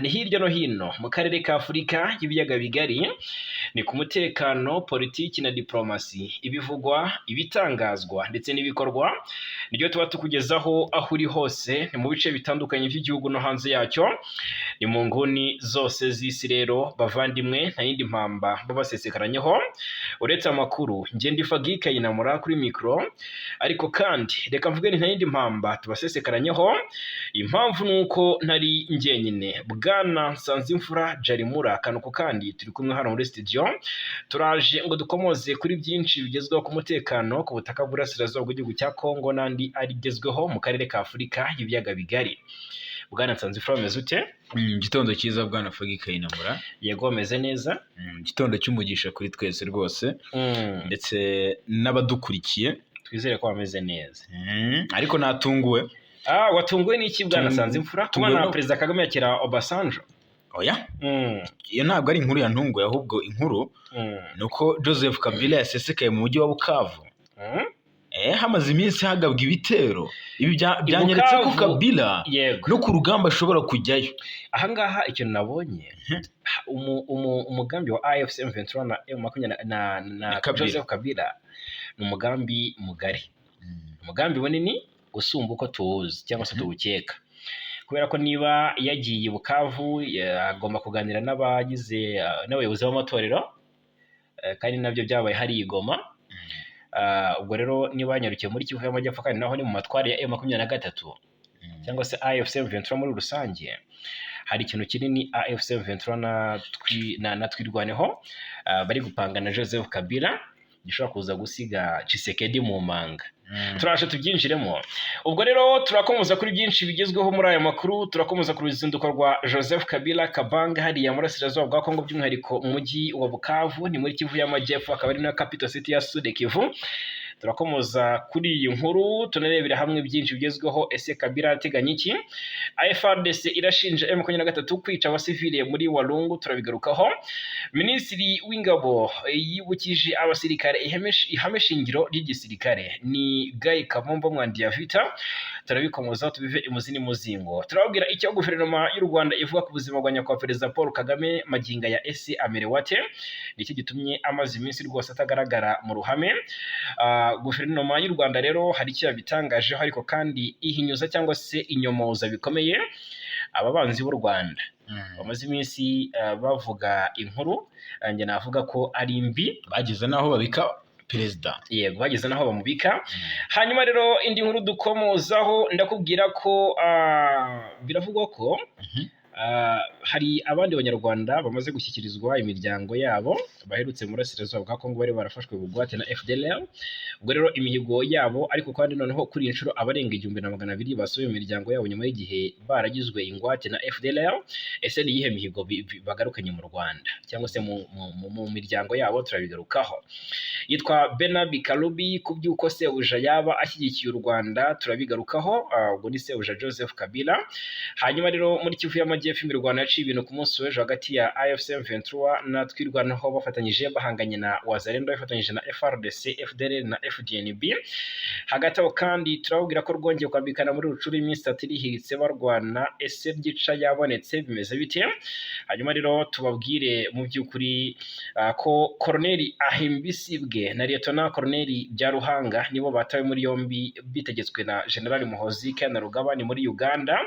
Ni hirya no hino mu karere ka Afurika y'ibiyaga bigari, ni ku mutekano, politiki na diplomasi, ibivugwa, ibitangazwa ndetse n'ibikorwa, nibyo tuba tukugezaho aho uri hose, ni mu bice bitandukanye by'igihugu no hanze yacyo, ni mu nguni zose z'isi. Rero bavandimwe, nta yindi mpamba babasesekaranyeho uretse amakuru. Njye ndi Fagi Kayinamura kuri mikoro, ariko kandi reka mvuge ni nta yindi mpamba tubasesekaranyeho. Impamvu ni uko ntari njyenyine. Bwana Nsanzimfura Jarimura Kanuku kandi turi kumwe hano muri studio, turaje ngo dukomoze kuri byinshi bigezweho ku mutekano ku butaka bw'Uburasirazuba bw'igihugu cya Kongo n'andi arigezweho mu karere ka Afurika y'ibiyaga bigari. Bwana Nsanzimfura, umeze ute? Igitondo cyiza, bwana Fagi Kayinamura. Yego, meze neza. Igitondo cy'umugisha kuri twese rwose, ndetse n'abadukurikiye. Twizere ko bameze neza. Ariko natunguwe. Ah, watunguwe n'iki, bwana Nsanzimfura? Tunguwe kubona Perezida Kagame yakira Obasanjo? Oya, iyo ntabwo ari inkuru yantunguye, ahubwo inkuru ni uko Joseph Kabila yasesekaye mu mujyi wa Bukavu. Hamaze iminsi hagabwa ibitero. Ibi byanyeretse ko Bukavu. Kabila no ku rugamba ashobora kujyayo. Ahangaha ikintu nabonye, umugambi wa AFC M23 na M20 na Na Kabila. Joseph Kabila ni umugambi mugari, umugambi munini usumba uko tuwuzi cyangwa se tuwukeka, kubera ko niba yagiye i Bukavu, agomba kuganira n'abagize n'abayobozi b'amatorero, kandi nabyo byabaye hari i Goma. Ubwo rero niba yanyarukiye muri Kivu y'Amajyepfo, kandi naho ni mu matware ya M23 cyangwa se AFC M23 muri rusange, hari ikintu kinini AFC M23 na Twirwaneho bari gupanga na Joseph Kabila gishobora kuza gusiga Tshisekedi mu manga. Turaje tubyinjiremo. Ubwo rero turakomoza kuri byinshi bigezweho muri aya makuru. Turakomoza ku ruzinduko rwa Joseph Kabila Kabanga hariya mu Burasirazuba bwa Kongo, by'umwihariko mu mujyi wa Bukavu, ni muri Kivu y'Amajyepfo, akaba ari na capital city ya Sud Kivu. Turakomoza kuri iyi nkuru, tunarebera hamwe byinshi bigezweho. Ese Kabila arateganya iki? FARDC irashinja M23 kwica abasivile muri Walungu, turabigarukaho. Minisitiri w'Ingabo yibukije abasirikare ihame shingiro ry'igisirikare, ni Guy Kabombo Muadiamvita, turabikomozaho tubive imuzi n'imuzingo. Turababwira icyo guverinoma y'u Rwanda ivuga ku buzima bwa nyakubahwa Perezida Paul Kagame magingo ya ese amerewe ate, nicyo gitumye amaze iminsi rwose atagaragara mu ruhame. Guverinoma y'u Rwanda rero hari icyo yabitangajeho, ariko kandi ihinyuza cyangwa se inyomoza bikomeye aba banzi b'u Rwanda bamaze iminsi bavuga inkuru, njye navuga ko ari mbi. Bageze n'aho babika perezida. Yego, bageze n'aho bamubika. Hanyuma rero indi nkuru dukomozaho, ndakubwira ko biravugwa ko hari abandi Banyarwanda bamaze gushyikirizwa imiryango yabo baherutse mu Burasirazuba bwa Kongo, bari barafashwe bugwate na FDLR. Ubwo rero imihigo yabo, ariko kandi noneho kuri iyi nshuro abarenga 1200 basubiye mu miryango yabo nyuma y'igihe baragizwe ingwate na FDLR. Ese ni iyihe mihigo bagarukanye mu Rwanda cyangwa se mu miryango yabo? Turabigarukaho. Yitwa Bernard Karubi ku by'uko sebuja yaba ashyigikiye u Rwanda, turabigarukaho. Ubwo ni sebuja Joseph Kabila. Hanyuma rero muri Kivu y'Amajyepfo imirwano yaciye ibintu ku munsi w'ejo hagati ya AFC M23 na Twirwaneho bafatanyije, bahanganye na Wazalendo bafatanyije na FARDC, FDLR na FDNB. Hagati aho kandi turababwira ko rwongeye kwambikana muri Rutshuru, iminsi 3 irihiritse barwana. Ese byica yabonetse, bimeze bite? Hanyuma rero tubabwire mu by'ukuri ko Koroneli Ahimbisibwe na Liyetona Koroneli Byaruhanga nibo batawe muri yombi bitegetswe na General Muhoozi Kainerugaba, ni muri Uganda.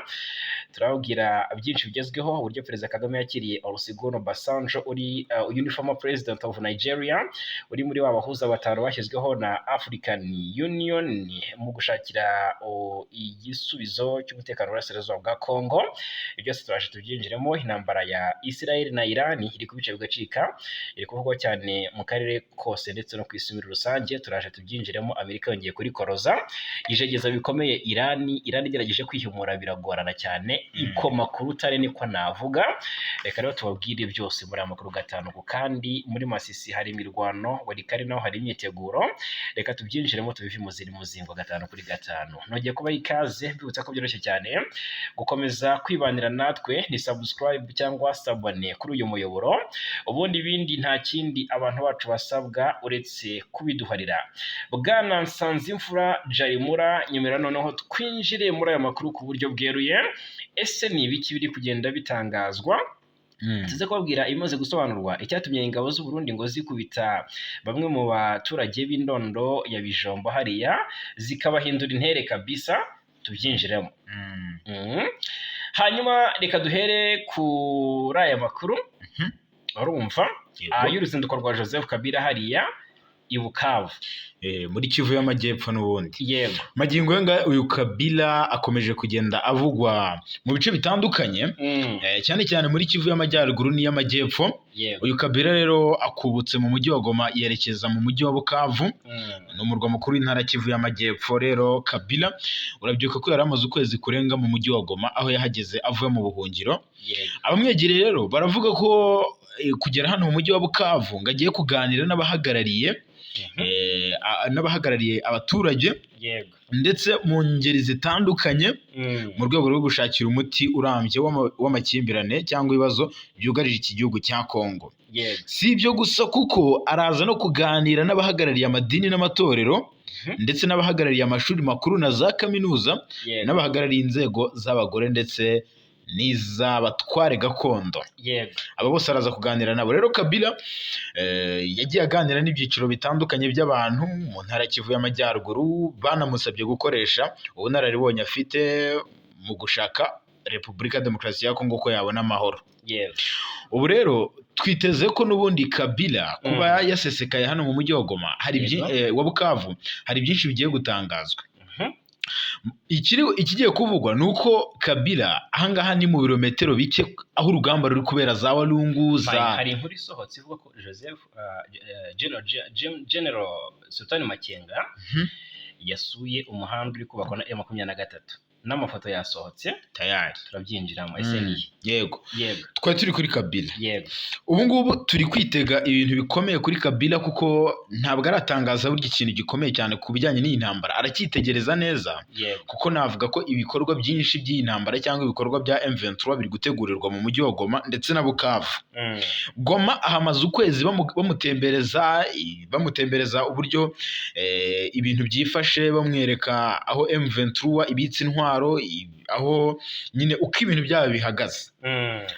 Turababwira byinshi bigezweho, uburyo Perezida Kagame yakiriye Olusegun Obasanjo uri uyu ni former president of Nigeria, uri muri wa bahuza batanu bashyizweho na African Union mu gushakira igisubizo cy'umutekano w'Uburasirazuba bwa Congo. Ibyo byose turaje tubyinjiremo. Intambara ya Israel na Iran iri kubica bigacika, iri kuvugwa cyane mu karere kose ndetse no ku isi muri rusange, turaje tubyinjiremo. Amerika yongeye kurikoroza, ijegeza bikomeye Iran. Iran igerageje kwihimura biragorana cyane, ikoma ku rutare niko navuga. Reka rero tubabwire byose muri aya makuru gatanu ku kandi. Muri Masisi hari imirwano, Walikale naho hari imyiteguro. Reka tubyinjiremo tubive imuziri muzingo gatanu kuri gatanu. Nongeye kubaha ikaze, mbibutsa ko byoroshye cyane gukomeza kwibanira natwe, ni subscribe cyangwa s'abonner kuri uyu muyoboro, ubundi ibindi nta kindi abantu bacu basabwa uretse kubiduharira. Bwana Nsanzimfura Jarimura, nyemera noneho twinjire muri aya makuru ku buryo bweruye. Ese ni ibiki biri kugenda bitangazwa? Tuze kubabwira ibimaze gusobanurwa icyatumye ingabo z'u Burundi ngo zikubita bamwe mu baturage b'indondo ya Bijombo hariya, zikabahindura intere kabisa. Tubyinjiremo. Hanyuma reka duhere kuri aya makuru, urumva, y'uruzinduko rwa Joseph Kabila hariya i Bukavu. Muri Kivu y'Amajyepfo n'ubundi. Yego. Magingo aya ngaya uyu Kabila akomeje kugenda avugwa mu bice bitandukanye, cyane cyane muri Kivu y'Amajyaruguru n'iy'Amajyepfo. Uyu Kabila rero akubutse mu mujyi wa Goma yerekeza mu mujyi wa Bukavu, ni umurwa mukuru w'intara Kivu y'Amajyepfo. Rero Kabila urabyuka ko yari amaze ukwezi kurenga mu mujyi wa Goma, aho yahageze avuye mu buhungiro. Abamwegereye rero baravuga ko kugera hano mu mujyi wa Bukavu ngo agiye kuganira n'abahagarariye abaturage ndetse mu ngeri zitandukanye, mu rwego rwo gushakira umuti urambye w'amakimbirane cyangwa ibibazo byugarije iki gihugu cya Kongo. Si ibyo gusa, kuko araza no kuganira n'abahagarariye amadini n'amatorero, ndetse n'abahagarariye amashuri makuru na za kaminuza, n'abahagarariye inzego z'abagore ndetse n'iz'abatware gakondo. Aba bose araza kuganira nabo. Rero Kabila yagiye aganira n'ibyiciro bitandukanye by'abantu mu ntara ya Kivu y'Amajyaruguru, banamusabye gukoresha ubunararibonye afite mu gushaka Repubulika ya Demokarasi ya Kongo ko yabona amahoro. Ubu rero twiteze ko n'ubundi Kabila kuba yasesekaye hano mu mujyi wa Goma hari wa Bukavu, hari byinshi bigiye gutangazwa. Ikigiye kuvugwa ni uko Kabila ahangaha ni mu birometero bike aho urugamba ruri kubera za Walungu za Hari inkuru isohotse ivuga ko Joseph General Sultan Makenga yasuye umuhanda uri kubakwa na M23, n'amafoto yasohotse. Tayari. Turabyinjiramo. Ese ni Yego. Yego. Twari turi kuri Kabila. Yego. Ubu ngubu turi kwitega ibintu bikomeye kuri Kabila, kuko ntabwo aratangaza burya ikintu gikomeye cyane ku bijyanye n'iyi ntambara, aracyitegereza neza, kuko navuga ko ibikorwa byinshi by'iyi ntambara cyangwa ibikorwa bya M23 biri gutegurirwa mu mujyi wa Goma ndetse na Bukavu. Goma ahamaze ukwezi bamutembereza uburyo ibintu byifashe, bamwereka aho M23 ibitse intwaro, aho nyine uko ibintu byabo bihagaze.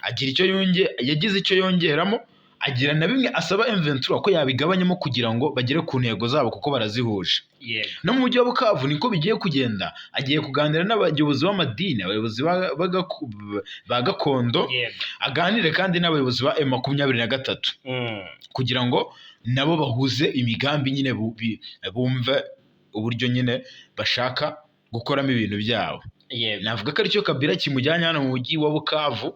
Agira icyo yonge yagize icyo yongeramo, agira na bimwe asaba M23 ko yabigabanyamo kugira ngo bagere ku ntego zabo, kuko barazihuje. No mu mujyi wa Bukavu niko bigiye kugenda, agiye kuganira n'abayobozi b'amadini, abayobozi ba gakondo, aganire kandi n'abayobozi ba M23 kugira ngo nabo bahuze imigambi nyine, bumve uburyo nyine bashaka gukoramo ibintu byabo. Navuga ko aricyo Kabila kimujyanye hano mu mujyi wa Bukavu,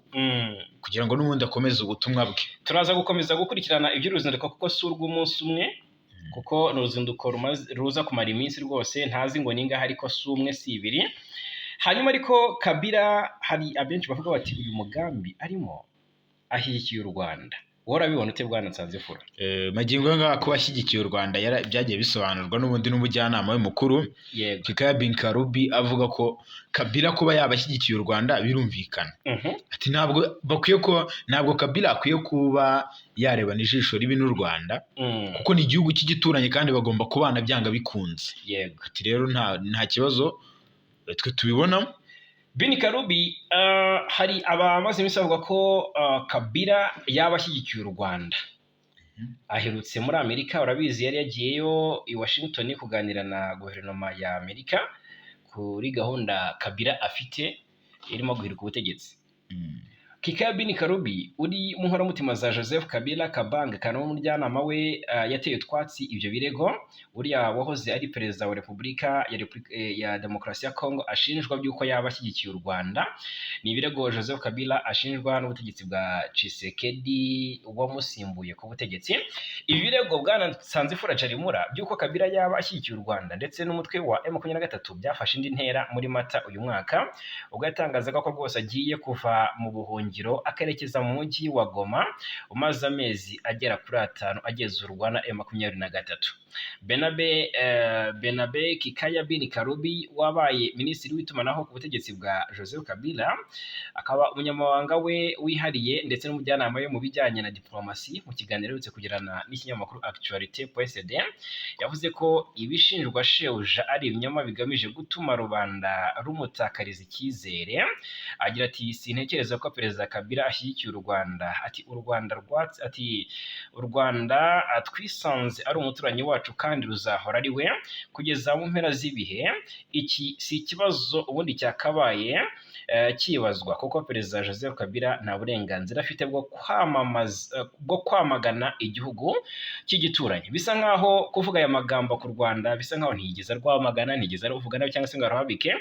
kugira ngo n'ubundi akomeze ubutumwa bwe. Turaza gukomeza gukurikirana iby'uruzinduko, kuko si urw'umunsi umwe, kuko ni uruzinduko ruza kumara iminsi rwose, ntazi ngo ningahe, ariko si umwe si ibiri. Hanyuma ariko Kabila, hari abenshi bavuga bati uyu mugambi arimo ashyigikiye u Rwanda. Wowe urabibona ute, bwana Nsanzifura? Magingo aya ngaya kuba ashyigikiye u Rwanda byagiye bisobanurwa n'ubundi n'umujyanama we mukuru Kikaya Bin Karubi, avuga ko Kabila kuba yaba ashyigikiye u Rwanda birumvikana. Ati ntabwo bakwiye kuba, ntabwo Kabila akwiye kuba yarebana ijisho ribi n'u Rwanda, kuko ni igihugu cy'igituranyi kandi bagomba kubana byanga bikunze. Ati rero nta kibazo twe tubibonamo. Bin Karubi, hari abamaze iminsi bavuga ko Kabila yaba ashyigikiye u Rwanda. Aherutse muri Amerika, urabizi, yari yagiyeyo i Washington kuganira na guverinoma ya Amerika kuri gahunda Kabila afite irimo guhirika ubutegetsi. Kikaya Bin Karubi uri mu nkoramutima za Joseph Kabila Kabanga kandi n'umujyanama we, yateye utwatsi ibyo birego uriya wahoze ari perezida wa Repubulika ya Demokarasi ya Kongo ashinjwa by'uko yaba ashyigikiye u Rwanda. Ni ibirego Joseph Kabila ashinjwa n'ubutegetsi bwa Tshisekedi wamusimbuye ku butegetsi. Ibi birego, bwana Nsanzifura Jarimura, by'uko Kabila yaba ashyigikiye u Rwanda ndetse n'umutwe wa M23 byafashe indi ntera muri Mata uyu mwaka, ubwo yatangazaga ko rwose agiye kuva mu buhungiro. buhungiro akerekeza mu mujyi wa Goma umaze amezi agera kuri 5 agenzurwa na M23. Benabe Kikaya bin Karubi wabaye minisitiri w'itumanaho ku butegetsi bwa Joseph Kabila, akaba umunyamabanga we wihariye ndetse n'umujyanama we mu bijyanye na diplomasi, mu kiganiro aherutse kugirana n'ikinyamakuru Actualité.cd, yavuze ko ibishinjwa shebuja ari ibinyoma bigamije gutuma rubanda rumutakariza icyizere. Agira ati: "Sintekereza ko Perezida Kabila ashyigikiye u Rwanda." Ati: "U Rwanda rwatsi," ati: "U Rwanda twisanze ari umuturanyi wacu kandi ruzahora ari we kugeza mu mpera z'ibihe. Iki si ikibazo ubundi cyakabaye kibazwa, kuko Perezida Joseph Kabila nta burenganzira afite bwo kwamamaza, bwo kwamagana igihugu cy'igituranyi." Bisa nkaho kuvuga aya magambo ku Rwanda, bisa nkaho ntiyigeze arwamagana, ntiyigeze aruvuga nabi cyangwa se ngo aruhabike,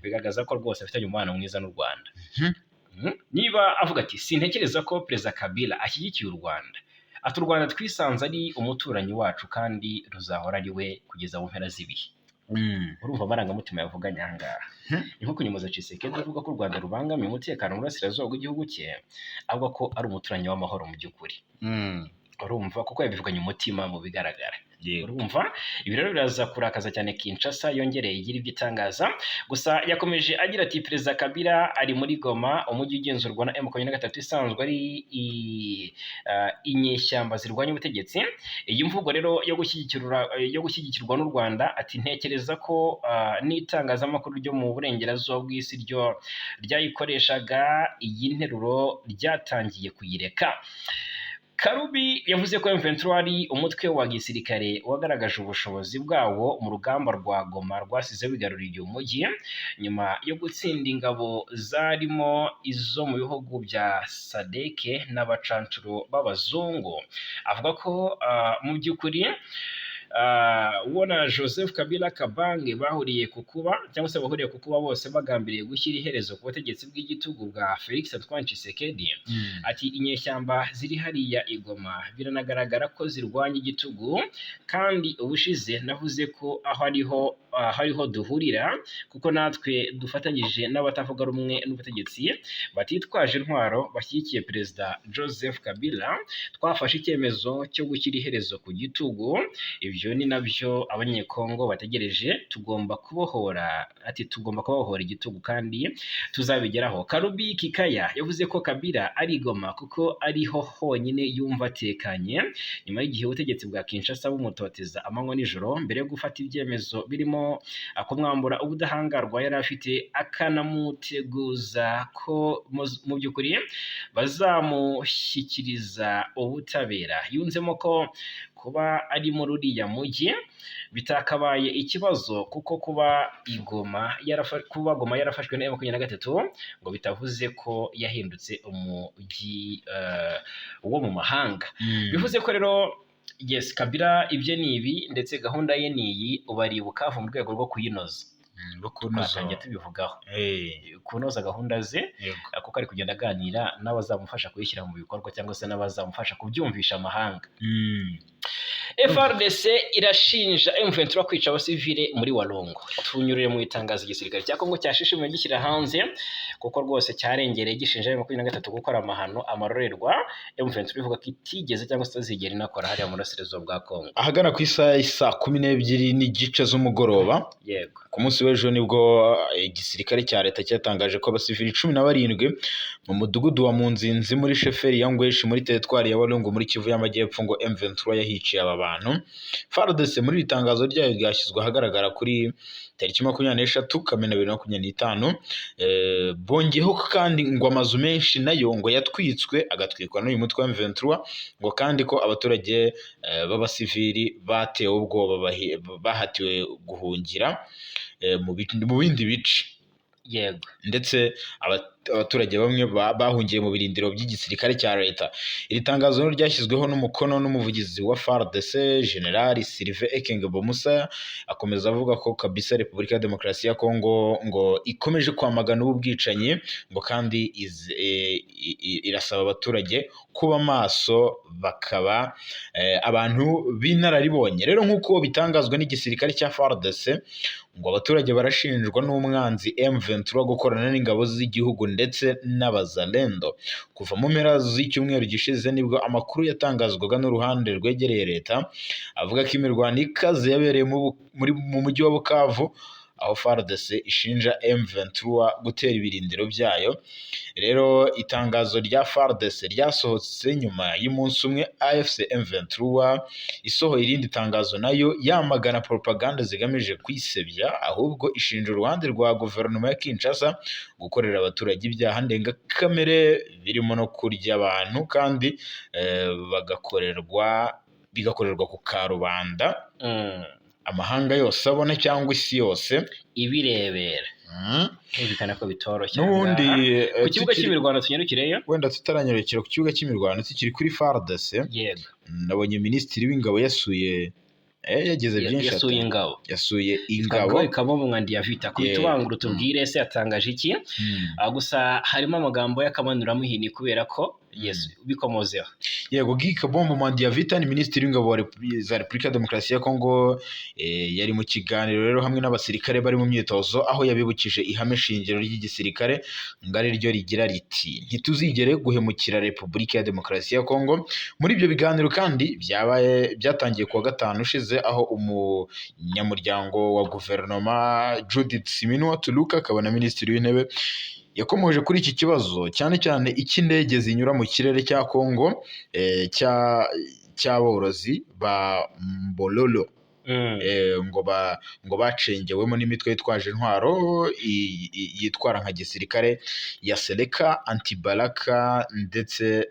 bigaragaza ko rwose afitanye umubano mwiza n'u Rwanda. Niba avuga ati: "Sintekereza ko Perezida Kabila ashyigikiye u Rwanda," ati: "U Rwanda twisanze ari umuturanyi wacu kandi ruzahora ari we kugeza mu mpera z'ibihe." Urumva amarangamutima yavuganye aha ngaha ni nko kunyomoza Tshisekedi avuga ko u Rwanda rubangamiye umutekano mu burasirazuba bw'igihugu cye, avuga ko ari umuturanyi w'amahoro mu by'ukuri. Urumva kuko yabivuganye umutima mu bigaragara. Urumva ibi rero biraza kurakaza cyane Kinshasa, yongereye igira ibyo itangaza. Gusa yakomeje agira ati: "Perezida Kabila ari muri Goma, umujyi ugenzurwa na M23 isanzwe ari inyeshyamba zirwanya ubutegetsi. Iyi mvugo rero yo gushyigikirwa n'u Rwanda," ati: "ntekereza ko n'itangazamakuru ryo mu burengerazuba bw'isi ryo ryayikoreshaga iyi nteruro ryatangiye kuyireka." Karubi yavuze ko M23 ari umutwe wa gisirikare wagaragaje ubushobozi bwawo mu rugamba rwa Goma rwasize wigaruriye uyu mujyi nyuma yo gutsinda ingabo zarimo izo mu bihugu bya SADC n'abacancuro b'abazungu. Avuga ko mu by'ukuri wo na Joseph Kabila Kabange bahuriye ku kuba, cyangwa se bahuriye ku kuba bose bagambiriye gushyira iherezo ku butegetsi bw'igitugu bwa Felix Antoine Tshisekedi. Ati: "Inyeshyamba ziri hariya i Goma biranagaragara ko zirwanya igitugu, kandi ubushize navuze ko aho ariho duhurira, kuko natwe dufatanyije n'abatavuga rumwe n'ubutegetsi batitwaje intwaro bashyigikiye Perezida Joseph Kabila, twafashe icyemezo cyo gushyira iherezo ku gitugu. Ibyo ni nabyo Abanyekongo bategereje. Tugomba kubohora," ati: "tugomba kubohora igitugu kandi tuzabigeraho." Karubi Kikaya yavuze ko Kabila ari i Goma kuko ariho honyine yumva atekanye, nyuma y'igihe ubutegetsi bwa Kinshasa bumutoteza amanywa n'ijoro mbere yo gufata ibyemezo birimo kumwambura ubudahangarwa yari afite, akanamuteguza ko mu by'ukuri bazamushyikiriza ubutabera. Yunzemo ko kuba ari muri uriya mujyi bitakabaye ikibazo, kuko kuba Goma yarafashwe na M23 ngo bitavuze ko yahindutse umujyi wo mu mahanga. Bivuze ko rero, yes, Kabila ibye ni ibi ndetse gahunda ye ni iyi, ubu ari i Bukavu mu rwego rwo kuyinoza. Rwo kunoza. Twatangiye tubivugaho, kunoza gahunda ze, kuko ari kugenda aganira n'abazamufasha kuyishyira mu bikorwa cyangwa se n'abazamufasha kubyumvisha amahanga. FARDC irashinja M23 kwica abasivile muri Walungu. Tunyurire mu itangazo igisirikare cya Kongo cyashishimuye gishyira hanze, kuko rwose cyarengereye gishinja M23 gukora amahano, amarorerwa M23 ivuga ko itigeze cyangwa se itazigera inakora hariya mu burasirazuba bwa Kongo. Ahagana ku isaha saa 12:30 z'umugoroba ku munsi w'ejo, nibwo igisirikare cya leta cyatangaje ko abasivili 17 mu mudugudu wa Munzinzi muri sheferi ya Ngweshi muri teritwari ya Walungu muri Kivu y'Amajyepfo, ngo M23 yahiciye aba bantu. FARDC muri iri tangazo ryayo ryashyizwe ahagaragara kuri tariki 23 Kamena 2025, bongeyeho kandi ngo amazu menshi nayo ngo yatwitswe, agatwikwa n'uyu mutwe wa M23, ngo kandi ko abaturage b'abasivili batewe ubwoba, bahatiwe guhungira mu bindi bice. Ndetse abaturage bamwe bahungiye mu birindiro by'igisirikare cya leta. Iri tangazo rero ryashyizweho n'umukono n'umuvugizi wa FARDC, General Sylvain Ekenge Bomusa, akomeza avuga ko kabisa Repubulika ya Demokarasi ya Kongo ngo ikomeje kwamagana ubu bwicanyi, ngo kandi irasaba abaturage kuba maso, bakaba abantu b'inararibonye. Rero nk'uko bitangazwa n'igisirikare cya FARDC, ngo abaturage barashinjwa n'umwanzi M23 gukorana n'ingabo z'igihugu ndetse n'abazalendo. Kuva mu mpera z'icyumweru gishize nibwo amakuru yatangazwaga n'uruhande rwegereye leta avuga ko imirwano ikaze yabereye mu mujyi wa Bukavu, aho FARDC ishinja M23 gutera ibirindiro byayo. Rero itangazo rya FARDC ryasohotse nyuma y'umunsi umwe AFC M23 isohoye irindi tangazo nayo yamagana propaganda zigamije kwisebya, ahubwo ishinja uruhande rwa guverinoma ya Kinshasa gukorera abaturage ibyaha ndengakamere birimo no kurya abantu, kandi bagakorerwa bigakorerwa ku karubanda, amahanga yose abona cyangwa isi yose ibirebera. Humvikana ko bitoroshye N'ubundi ahangaha. Ku kibuga cy'imirwano tunyarukireyo. Wenda tutaranyarukira ku kibuga cy'imirwano, tukiri kuri FARDC, nabonye minisitiri w'ingabo yasuye, yagize byinshi Yasuye ingabo. Yasuye ingabo. Ingabo Kabombo Mwadiamvita ku bitubangura, tubwire ese yatangaje iki? Gusa harimo amagambo y'akamanuramuhini kubera ko yes, bikomozeho. Yego, Guy Kabombo Mwadiamvita ni minisitiri w'ingabo za Repubulika ya Demokarasi ya Kongo. Yari mu kiganiro rero hamwe n'abasirikare bari mu myitozo, aho yabibukije ihame shingiro ry'igisirikare ngo ari ryo rigira riti: "Ntituzigere guhemukira Repubulika ya Demokarasi ya Kongo." Muri ibyo biganiro kandi byabaye byatangiye kuwa gatanu ushize, aho umunyamuryango wa guverinoma Judith Suminwa Tuluka, akaba na minisitiri w'intebe, yakomoje kuri iki kibazo cyane cyane icy'indege zinyura mu kirere cya Kongo cy'aborozi ba Mbololo, ngo bacengewemo n'imitwe yitwaje intwaro yitwara nka gisirikare ya Seleka, Antibalaka ndetse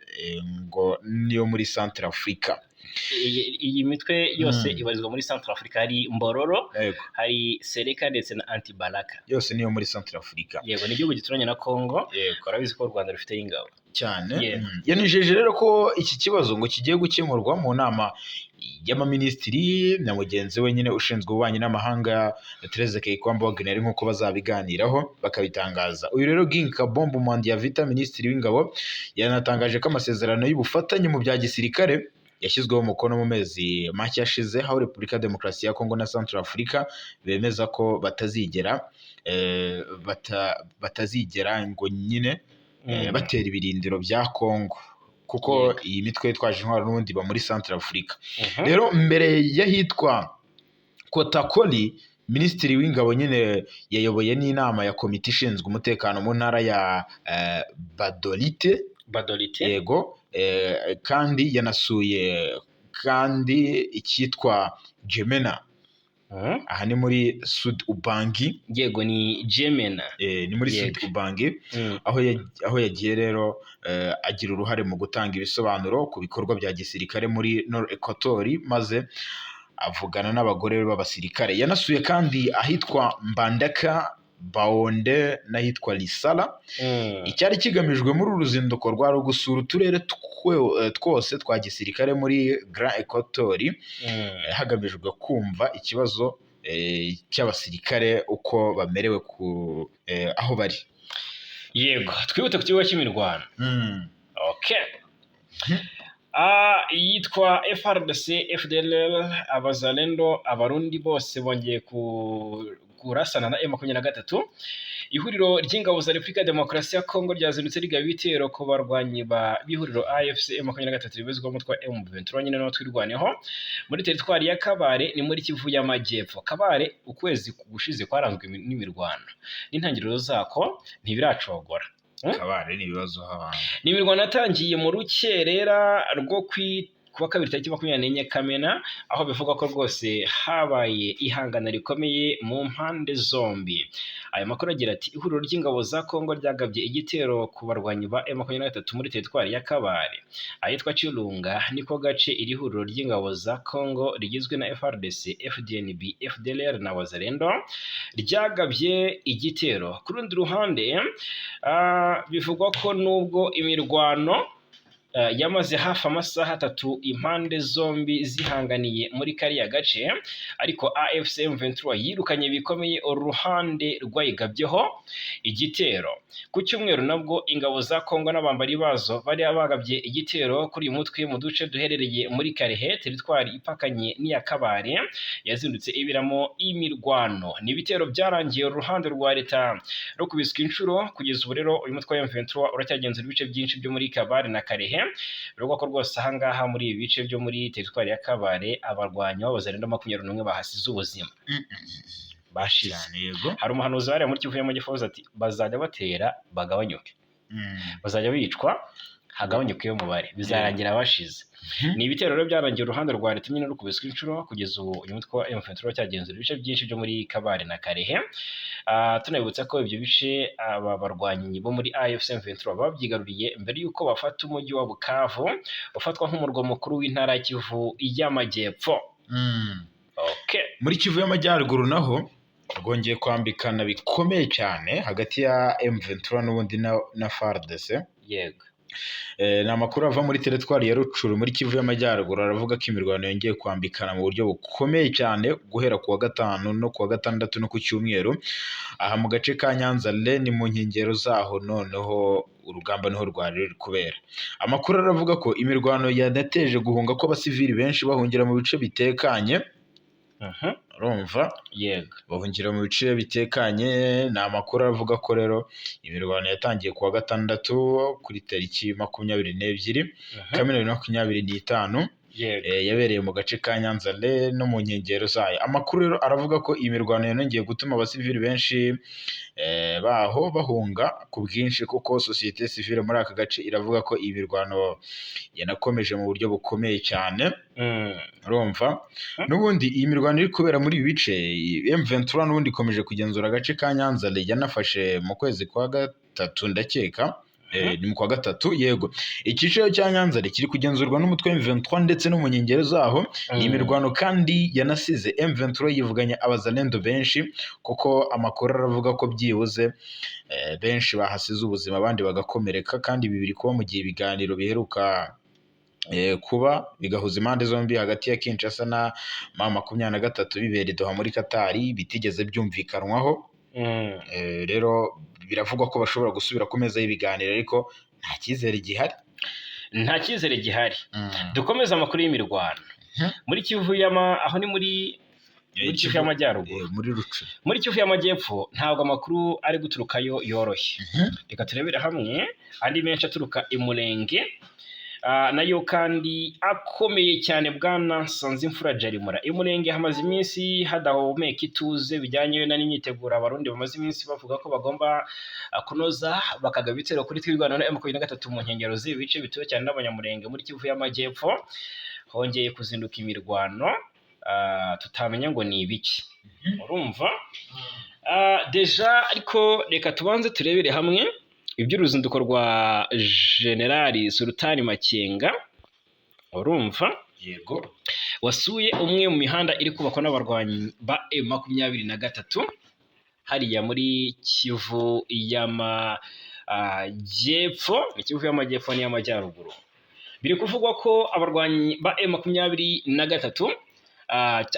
ngo niyo muri Centrafrica. Iyi mitwe yose ibarizwa muri Central Africa. Hari Mbororo, hari Seleka ndetse na Antibalaka. Yose niyo muri Centrafrica. Yego, ni igihugu gituranye na Congo. Urabizi ko u Rwanda rufite ingabo. Cyane. Yego. Yanijeje rero ko iki kibazo ngo kigiye gukemurwa mu nama y'abaminisitiri na mugenzi we nyine ushinzwe ububanyi n'amahanga, Therese Kayikwamba Wagner, nk'uko bazabiganiraho bakabitangaza. Uyu rero Guy Kabombo Mwadiamvita, minisitiri w'ingabo, yanatangaje ko amasezerano y'ubufatanye mu bya gisirikare yashyizweho umukono mu mezi make ashize, aho Repubulika ya Demokarasi ya Kongo na Central Africa bemeza ko batazigera batazigera ngo nyine batera ibirindiro bya Kongo, kuko iyi mitwe yitwaje intwaro n'ubundi iba muri Central Africa. Rero mbere y'ahitwa Kotakoli, minisitiri w'ingabo nyine yayoboye n'inama ya komite ishinzwe umutekano mu ntara ya Gbadolite. Gbadolite. Yego, kandi yanasuye kandi icyitwa Gemena. Aha ni muri Sud Ubangi. Yego, ni Gemena. Ni muri Sud Ubangi, aho yagiye rero agira uruhare mu gutanga ibisobanuro ku bikorwa bya gisirikare muri Nord Equator, maze avugana n'abagore b'abasirikare. Yanasuye kandi ahitwa Mbandaka, Bahonde n'ahitwa Lisala. Icyari kigamijwe muri uru ruzinduko rwari ugusura uturere twose twa gisirikare muri Grand Equator, hagamijwe kumva ikibazo cy'abasirikare uko bamerewe ku aho bari. Yego, twihute ku kibuga cy'imirwano. Okay. Yitwa FARDC, FDLR, Abazalendo, Abarundi bose bongeye kurasana na M23. Ihuriro ry'ingabo za Repubulika ya Demokarasi ya Kongo ryazindutse rigaba ibitero ku barwanyi ba b'ihuriro AFC M23 ribarizwamo umutwe wa M23 nyine nawo Twirwaneho muri teritwari ya Kabare, ni muri Kivu y'Amajyepfo. Kabare ukwezi gushize kwaranzwe n'imirwano, n'intangiriro zako ntibiracogora. Kabare ni ibibazo h'abantu. Ni imirwano yatangiye mu rukerera rwo kuwa kabiri tariki 24 Kamena, aho bivugwa ko rwose habaye ihangana rikomeye mu mpande zombi. Aya makuru agira ati: "Ihuriro ry'ingabo za Kongo ryagabye igitero ku barwanyi ba M23 muri teritwari ya Kabare. Ahitwa Chirunga niko gace iri huriro ry'ingabo za Kongo rigizwe na FARDC, FDNB, FDLR na Wazalendo ryagabye igitero." Ku rundi ruhande, bivugwa ko nubwo imirwano Yamaze hafi amasaha 3 impande zombi zihanganiye muri kariya gace, ariko AFC M23 yirukanye bikomeye uruhande rwayigabyeho igitero. Ku cyumweru nabwo ingabo za Kongo n'abambari bazo bari bagabye igitero kuri uyu mutwe mu duce duherereye muri Karehe, teritwari ipakanye n'iya Kabare, yazindutse ibiramo imirwano. Ni ibitero byarangiye uruhande rwa leta rukubiswe inshuro. Kugeza ubu rero uyu mutwe wa M23 uracyagenzura ibice byinshi byo muri Kabare na Karehe. Bivugwa ko rwose ahangaha muri ibi bice byo muri teritwari ya Kabare abarwanyi b'Abazalendo 21 bahasize ubuzima, bashize. Cyane, yego. Hari umuhanuzi wariya muri Kivu y'Amajyepfo wavuze ati: "Bazajya batera bagabanyuke, bazajya bicwa hagabanyuke iyo mubare, bizarangira bashize." Ni ibitero rero byarangiye uruhande rwa leta nyine rukubiswe inshuro. Kugeza ubu uyu mutwe wa M23 uracyagenzura ibice byinshi byo muri Kabare na Karehe. Tunabibutsa ko ibyo bice aba barwanyi bo muri AFC M23 babyigaruriye mbere y'uko bafata umujyi wa Bukavu, ufatwa nk'umurwa mukuru w'intara ya Kivu y'Amajyepfo. Okay. Muri Kivu y'Amajyaruguru naho rwongeye kwambikana bikomeye cyane hagati ya M23 n'ubundi na FARDC. Ni amakuru ava muri teritwari ya Rucuru muri Kivu y'Amajyaruguru, aravuga ko imirwano yongeye kwambikana mu buryo bukomeye cyane guhera ku wa gatanu no ku wa gatandatu no ku cyumweru, aha mu gace ka Nyanza ni mu nkengero zaho. Noneho urugamba niho rwari ruri kubera. Amakuru aravuga ko imirwano yanateje guhunga kw'abasivili benshi, bahungira mu bice bitekanye. Urumva? Yego. Bahungira mu bice bitekanye. Ni amakuru avuga ko rero imirwano yatangiye ku wa gatandatu kuri tariki 22 Kamena 2025, yabereye mu gace ka Nyanza no mu nkengero zayo. Amakuru rero aravuga ko iyi mirwano yanongeye gutuma abasivili benshi baho bahunga ku bwinshi, kuko sosiyete sivile muri aka gace iravuga ko iyi mirwano yanakomeje mu buryo bukomeye cyane. Urumva, n'ubundi iyi mirwano iri kubera muri ibi bice, M23 n'ubundi ikomeje kugenzura agace ka Nyanza, yanafashe mu kwezi kwa gatatu ndakeka. Ni mu kwa gatatu, yego. Icyiciro cya Nyanza kiri kugenzurwa n'umutwe M23 ndetse no mu nkengero zaho. Ni imirwano kandi yanasize M23 yivuganye Abazalendo benshi, kuko amakuru aravuga ko byibuze benshi bahasize ubuzima, abandi bagakomereka. Kandi ibi biri kuba mu gihe ibiganiro biheruka kuba bigahuza impande zombi hagati ya Kinshasa na M23 bibera i Doha muri Katari bitigeze byumvikanwaho. Rero biravugwa ko bashobora gusubira ku meza y'ibiganiro, ariko nta cyizere gihari. Nta cyizere gihari. Dukomeze amakuru y'imirwano muri Kivu y'ama, aho ni muri Kivu y'Amajyaruguru. Muri Rucu. Muri Kivu y'Amajyepfo ntabwo amakuru ari guturukayo yoroshye. Reka turebere hamwe andi menshi aturuka i Murenge, nayo kandi akomeye cyane. Bwana Nsanzimfura Jarimura, i Murenge hamaze iminsi hadahumeka ituze bijyanye n'imyiteguro Abarundi bamaze iminsi bavuga ko bagomba kunoza, bakagaba ibitero kuri Twirwaneho na M23 mu nkengero z'ibi bice bituwe cyane n'Abanyamurenge. Muri Kivu y'Amajyepfo hongeye kuzinduka imirwano, tutamenya ngo ni ibiki. Urumva déjà, ariko reka tubanze turebere hamwe iby'uruzinduko rwa Generali Sultani Makenga, urumva? Yego. Wasuye umwe mu mihanda iri kubakwa n'abarwanyi ba M23 hariya muri Kivu y'Amajyepfo. Ni Kivu y'Amajyepfo n'iy'Amajyaruguru. Biri kuvugwa ko abarwanyi ba M23,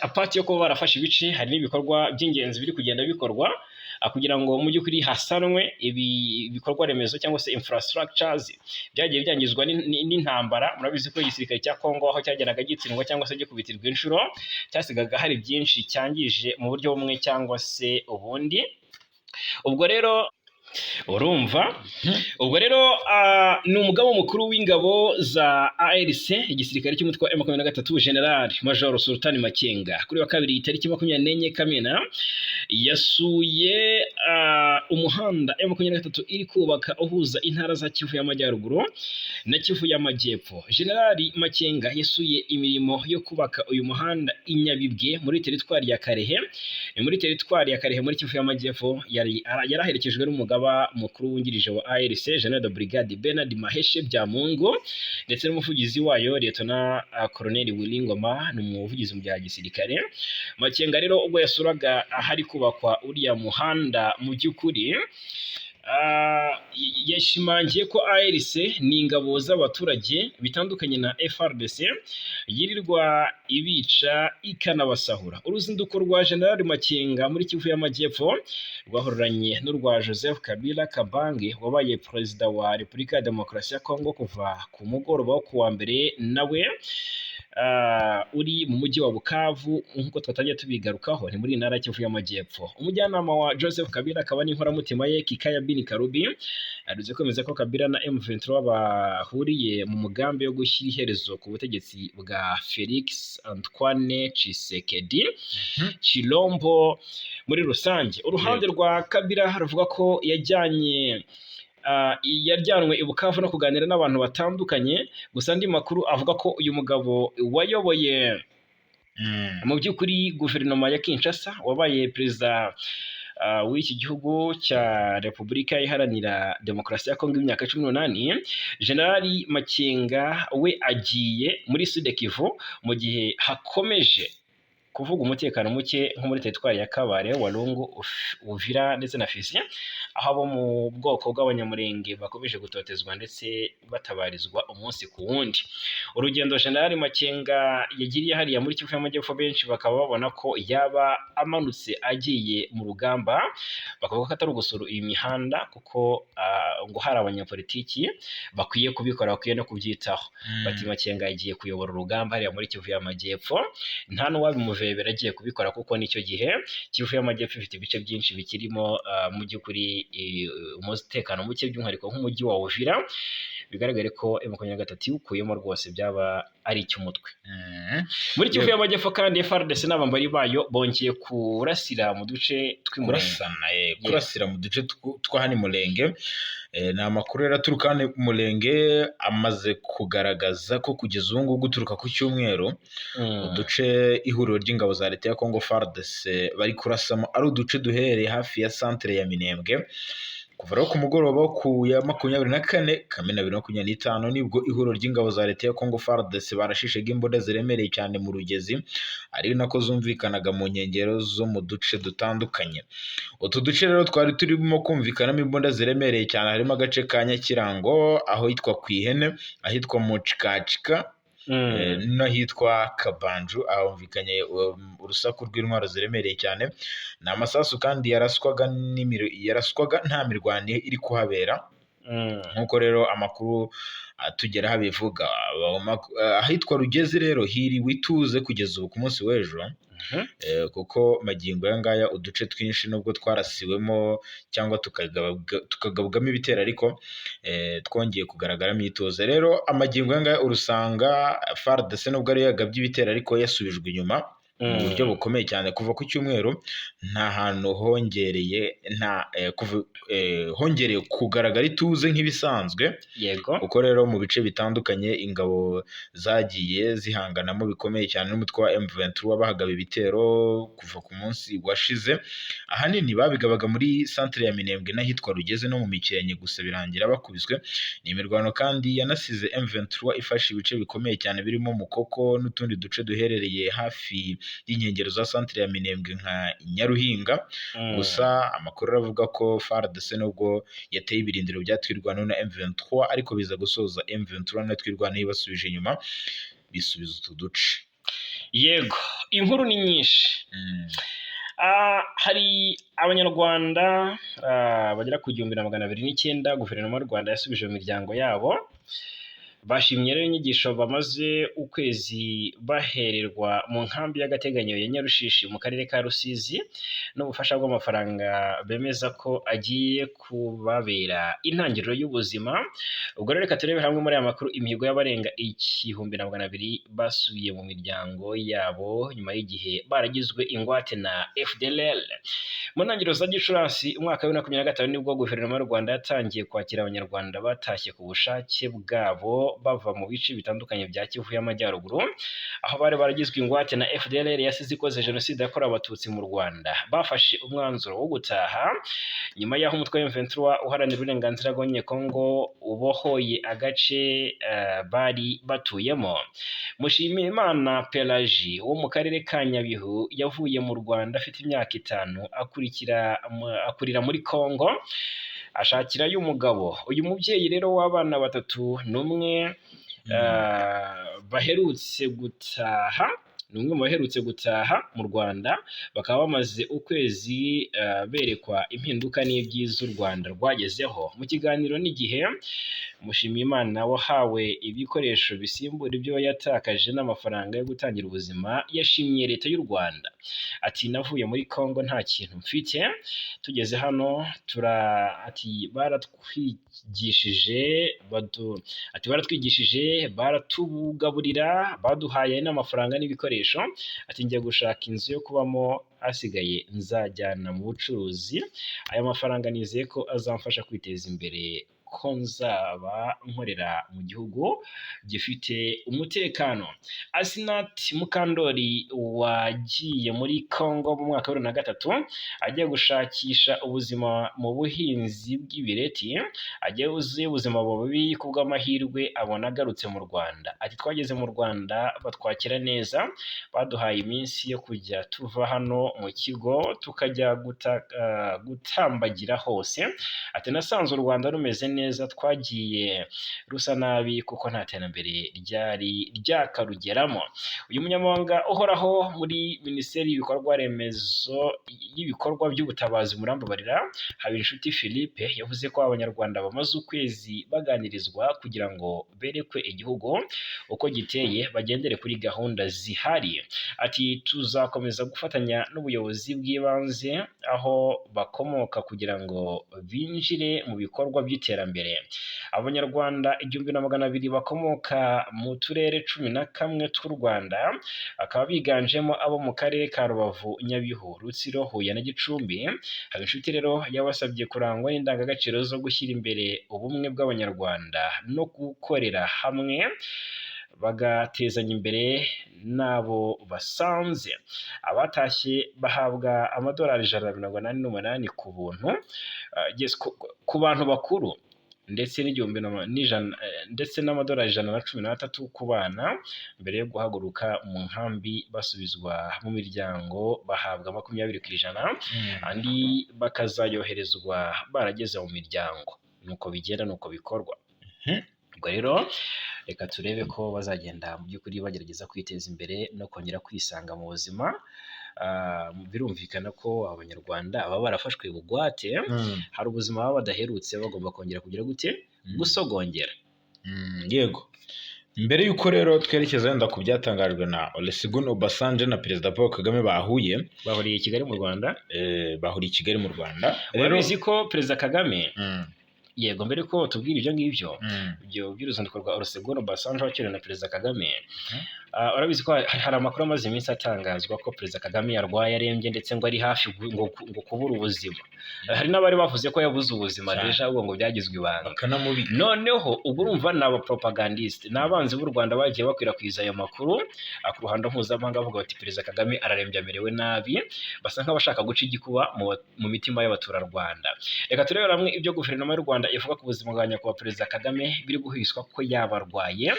apart yo kuba barafashe ibice, hari n'ibikorwa by'ingenzi biri kugenda bikorwa kugira ngo mu by'ukuri hasanwe ibi bikorwa remezo cyangwa se infrastructures byagiye byangizwa n'intambara. Murabizi ko igisirikare cya Kongo aho cyageraga gitsindwa cyangwa se gikubitirwa inshuro, cyasigaga hari byinshi cyangije mu buryo bumwe cyangwa se ubundi. Ubwo rero urumva, ubwo rero ni umugaba mukuru w'ingabo za ARC, igisirikare cy'umutwe wa M23, General Major Sultan Makenga, kuri wa kabiri tariki 24 Kamena yasuye umuhanda M23 iri kubaka uhuza intara za Kivu y'Amajyaruguru na Kivu y'Amajyepfo. General Makenga yasuye imirimo yo kubaka uyu muhanda i Nyabibwe muri teritwari ya Karehe, ni muri teritwari ya Karehe muri Kivu y'Amajyepfo. Yari yaraherekejwe n'umugaba mukuru wungirije wa ARC, General de Brigade Bernard Maheshe Byamungu, ndetse n'umuvugizi wayo, Lieutenant Colonel Willy Ngoma, ni umuvugizi mu bya gisirikare. Makenga rero ubwo yasuraga ahari kubakwa uriya muhanda, mu by'ukuri Yashimangiye ko ARC ni ingabo z'abaturage bitandukanye na FARDC yirirwa ibica ikanabasahura. Uruzinduko rwa General Makenga muri Kivu y'Amajyepfo rwahuranye n'urwa Joseph Kabila Kabange wabaye perezida wa Repubulika ya Demokarasi ya Kongo kuva ku mugoroba wo kuwa mbere, nawe uri mu mujyi wa Bukavu nk'uko twatangiye tubigarukaho, ni muri iyi ntara ya Kivu y'Amajyepfo. Umujyanama wa Joseph Kabila akaba n'inkoramutima ye Kikaya Bin Karubi aherutse kwemeza ko Kabila na M23 bahuriye mu mugambi wo gushyira iherezo ku butegetsi bwa Felix Antoine Tshisekedi Chilombo muri rusange. Uruhande rwa Kabila ruvuga ko yajyanwe i Bukavu no kuganira n'abantu batandukanye, gusa andi makuru avuga ko uyu mugabo wayoboye mu by'ukuri guverinoma ya Kinshasa, wabaye perezida w'iki gihugu cya Repubulika Iharanira Demokarasi ya Kongo imyaka 18, Generali Makenga we agiye muri Sud Kivu mu gihe hakomeje kuvuga umutekano muke nko muri teritwari ya Kabare, Walungu, Uvira ndetse na Fizi, aho abo mu bwoko bw'Abanyamurenge bakomeje gutotezwa ndetse batabarizwa umunsi ku wundi. Urugendo General Makenga yagiriye hariya muri Kivu y'Amajyepfo, benshi bakaba babona ko yaba amanutse agiye mu rugamba, bakavuga ko atari ugusura iyi mihanda kuko ngo hari abanyapolitiki bakwiye kubikora, bakwiye no kubyitaho. Bati Makenga yagiye kuyobora urugamba hariya muri Kivu y'Amajyepfo, nta n'uwabimuvebera agiye kubikora kuko nicyo gihe Kivu y'Amajyepfo ifite ibice byinshi bikirimo mu by'ukuri umutekano muke, by'umwihariko nk'umujyi wa Uvira, bigaragare ko M23 iwukuyemo rwose byaba ari icy'umutwe. Muri Kivu y'Amajyepfo kandi FARDC n'abambari bayo bongeye kurasira mu duce tw'Imurenge. Kurasana, kurasira mu duce twa hano Murenge. Ni amakuru rero aturuka hano Murenge amaze kugaragaza ko kugeza ubu ngubu guturuka ku cyumweru uduce ihuriro ry'ingabo za leta ya Congo FARDC bari kurasamo ari uduce duherereye hafi ya centre ya Minembwe. Kuva rero ku mugoroba wo ku ya 24 Kamena 2025 nibwo ihuriro ry'ingabo za leta ya Congo FARDC barashishaga imbunda ziremereye cyane mu Rugezi, ari nako zumvikanaga mu nkengero zo mu duce dutandukanye. Utu duce rero twari turimo kumvikanamo imbunda ziremereye cyane, harimo agace ka Nyakirango, aho hitwa ku Ihene, ahitwa Mucikacika, n'ahitwa Kabanju, ahumvikanye urusaku rw'intwaro ziremereye cyane. Ni amasasu kandi yaraswaga nta mirwano iri kuhabera, nk'uko rero amakuru atugeraho abivuga. Ahitwa Rugezi rero hiriwe ituze kugeza ubu ku munsi w'ejo, kuko magingo aya ngaya uduce twinshi nubwo twarasiwemo cyangwa tukagabwamo ibitero, ariko twongeye kugaragaramo ituze. Rero amagingo aya ngaya urusanga FARDC nubwo ariyo yagabye ibitero ariko yasubijwe inyuma mu buryo bukomeye cyane. Kuva ku cyumweru nta hantu hongereye hongereye kugaragara ituze nk'ibisanzwe. Yego. Kuko rero mu bice bitandukanye ingabo zagiye zihanganamo bikomeye cyane n'umutwe wa M23 bahagaba ibitero kuva ku munsi washize. Ahanini babigabaga muri centre ya Minembwe n'ahitwa Rugeze no mu Mikenke, gusa birangira bakubiswe. Ni imirwano kandi yanasize M23 ifashe ibice bikomeye cyane birimo Mukoko n'utundi duce duherereye hafi y'inkengero za centre ya Minembwe nka Nyaruhinga. Gusa amakuru aravuga ko FARDC nubwo yateye ibirindiro bya Twirwaneho na M23, ariko biza gusoza M23 na Twirwaneho ibasubije inyuma bisubiza utu duce. Yego, inkuru ni nyinshi. Hari Abanyarwanda bagera ku 1209 guverinoma y'u Rwanda yasubije mu miryango yabo. Bashimye rero inyigisho bamaze ukwezi bahererwa mu nkambi y'agateganyo ya Nyarushishi mu karere ka Rusizi, n'ubufasha bw'amafaranga bemeza ko agiye kubabera intangiriro y'ubuzima. Ubwo rero reka turebere hamwe muri aya makuru imihigo y'abarenga 1200 basubiye mu miryango yabo nyuma y'igihe baragizwe ingwate na FDLR. Mu ntangiriro za Gicurasi umwaka wa 2025 nibwo guverinoma y'u Rwanda yatangiye kwakira Abanyarwanda batashye ku bushake bwabo bava mu bice bitandukanye bya Kivu y'Amajyaruguru, aho bari baragizwe ingwate na FDLR yasize ikoze jenoside yakorewe Abatutsi mu Rwanda. Bafashe umwanzuro wo gutaha nyuma y'aho umutwe wa M23 uharanira uburenganzira bw'Abanyekongo ubohoye agace bari batuyemo. Mushimiyimana Pelagie wo mu karere ka Nyabihu yavuye mu Rwanda afite imyaka 5, akurira muri Kongo. Ashakirayo umugabo. Uyu mubyeyi rero w'abana batatu ni umwe baherutse gutaha, ni umwe mu baherutse gutaha mu Rwanda, bakaba bamaze ukwezi berekwa impinduka n'ibyiza u Rwanda rwagezeho. Mu kiganiro n'Igihe, Mushimiyimana wahawe ibikoresho bisimbura ibyo yatakaje n'amafaranga yo gutangira ubuzima, yashimiye Leta y'u Rwanda. Ati: "Navuye muri Congo nta kintu mfite, tugeze hano tura ati baratwigishije badu ati baratwigishije, baratugaburira, baduhaye n'amafaranga n'ibikoresho." Ati: "Njya gushaka inzu yo kubamo, hasigaye nzajyana mu bucuruzi. Aya mafaranga nizeye ko azamfasha kwiteza imbere, ko nzaba nkorera mu gihugu gifite umutekano." Asinat Mukandori wagiye muri Congo mu mwaka wa 2003 ajya gushakisha ubuzima mu buhinzi bw'ibireti, agezeyo ubuzima bubi, ku bw'amahirwe abona agarutse mu Rwanda. Ati: "Twageze mu Rwanda batwakira neza, baduhaye iminsi yo kujya tuva hano mu kigo tukajya gutambagira hose." Ati: "Nasanze u Rwanda rumeze neza, twagiye rusa nabi kuko nta terambere ryari ryakarugeramo." Uyu munyamabanga uhoraho muri Minisiteri y'ibikorwa remezo, y'ibikorwa by'ubutabazi, murambabarira, Habinshuti Philippe, yavuze ko Abanyarwanda bamaze ukwezi baganirizwa kugira ngo berekwe igihugu uko giteye, bagendere kuri gahunda zihari. Ati: "Tuzakomeza gufatanya n'ubuyobozi bw'ibanze aho bakomoka kugira ngo binjire mu bikorwa by'iterambere." Abanyarwanda 1200 bakomoka mu turere 11 tw'u Rwanda, bakaba biganjemo abo mu karere ka Rubavu, Nyabihu, Rutsiro, Huye na Gicumbi. Habinshuti rero yabasabye kurangwa n'indangagaciro zo gushyira imbere ubumwe bw'Abanyarwanda no gukorera hamwe, bagatezanya imbere n'abo basanze. Abatashye bahabwa amadolari 188 ku buntu, yes, ku bantu bakuru, ndetse n'igihumbi n'ijana, ndetse n'amadolari 113 ku bana. Mbere yo guhaguruka mu nkambi basubizwa mu miryango, bahabwa 20%, andi bakazayoherezwa barageze mu miryango. Nuko bigenda, nuko bikorwa. Ubwo rero reka turebe ko bazagenda mu by'ukuri bagerageza kwiteza imbere no kongera kwisanga mu buzima. Birumvikana ko Abanyarwanda baba barafashwe bugwate, hari ubuzima baba badaherutse, bagomba kongera kugira gute? Gusogongera. Yego, mbere y'uko rero twerekeza wenda ku byatangajwe na Olusegun Obasanjo na Perezida Paul Kagame bahuye, Bahuriye i Kigali mu Rwanda. Bahuriye i Kigali mu Rwanda rero. Urabizi ko Perezida Kagame, yego, mbere ko tubwira ibyo ngibyo, ibyo by'uruzinduko rwa Olusegun Obasanjo wakiriwe na Perezida Kagame, urabizi ko hari amakuru amaze iminsi atangazwa ko Perezida Kagame yarwaye, arembye, ndetse ngo ari hafi ngo kubura ubuzima. Hari n'abari bavuze ko yabuze ubuzima déjà, ahubwo ngo byagizwe ibanga. Bakanamubika. Noneho ubwo urumva ni abapropagandiste, ni abanzi b'u Rwanda bagiye bakwirakwiza ayo makuru ku ruhando mpuzamahanga, bavuga bati: "Perezida Kagame ararembye, amerewe nabi," basa nk'abashaka guca igikuba mu mitima y'abaturarwanda. Reka turebere hamwe ibyo Guverinoma y'u Rwanda ivuga ku buzima bwa nyakubahwa Perezida Kagame biri guhiswa ko yaba arwaye.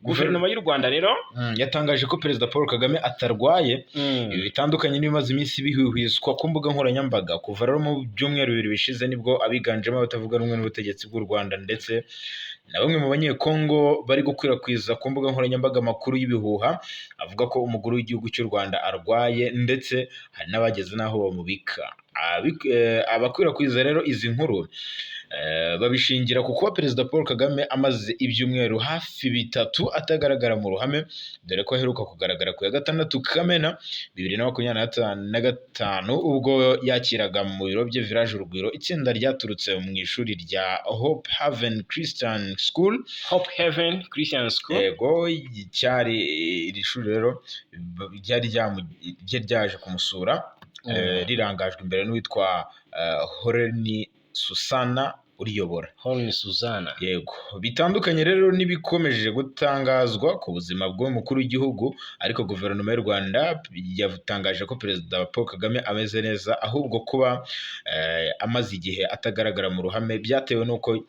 Guverinoma y'u Rwanda rero Yatangaje ko Perezida Paul Kagame atarwaye. Ibi bitandukanye n'ibimaze iminsi bihwihwiswa ku mbuga nkoranyambaga. Kuva rero mu byumweru 2 bishize, nibwo abiganjemo abatavuga rumwe n'ubutegetsi bw'u Rwanda ndetse na bamwe mu Banyekongo bari gukwirakwiza ku mbuga nkoranyambaga amakuru y'ibihuha avuga ko umukuru w'igihugu cy'u Rwanda arwaye, ndetse hari n'abageze n'aho bamubika. Abakwirakwiza rero izi nkuru babishingira ku kuba Perezida Paul Kagame amaze ibyumweru hafi 3 atagaragara mu ruhame, dore ko aheruka kugaragara ku ya 6 Kamena 2025, ubwo yakiraga mu biro bye Village Urugwiro itsinda ryaturutse mu ishuri rya Hope Haven Christian School. Hope Haven Christian School. Yego, cyari iri shuri rero ryari ryaje kumusura, rirangajwe imbere n'uwitwa Horeni Susana uriyobora. Horn Suzana. Yego, bitandukanye rero n'ibikomeje gutangazwa ku buzima bw'umukuru w'igihugu, ariko Guverinoma y'u Rwanda yatangaje ko Perezida Paul Kagame ameze neza, ahubwo kuba amaze igihe atagaragara mu ruhame byatewe n'uko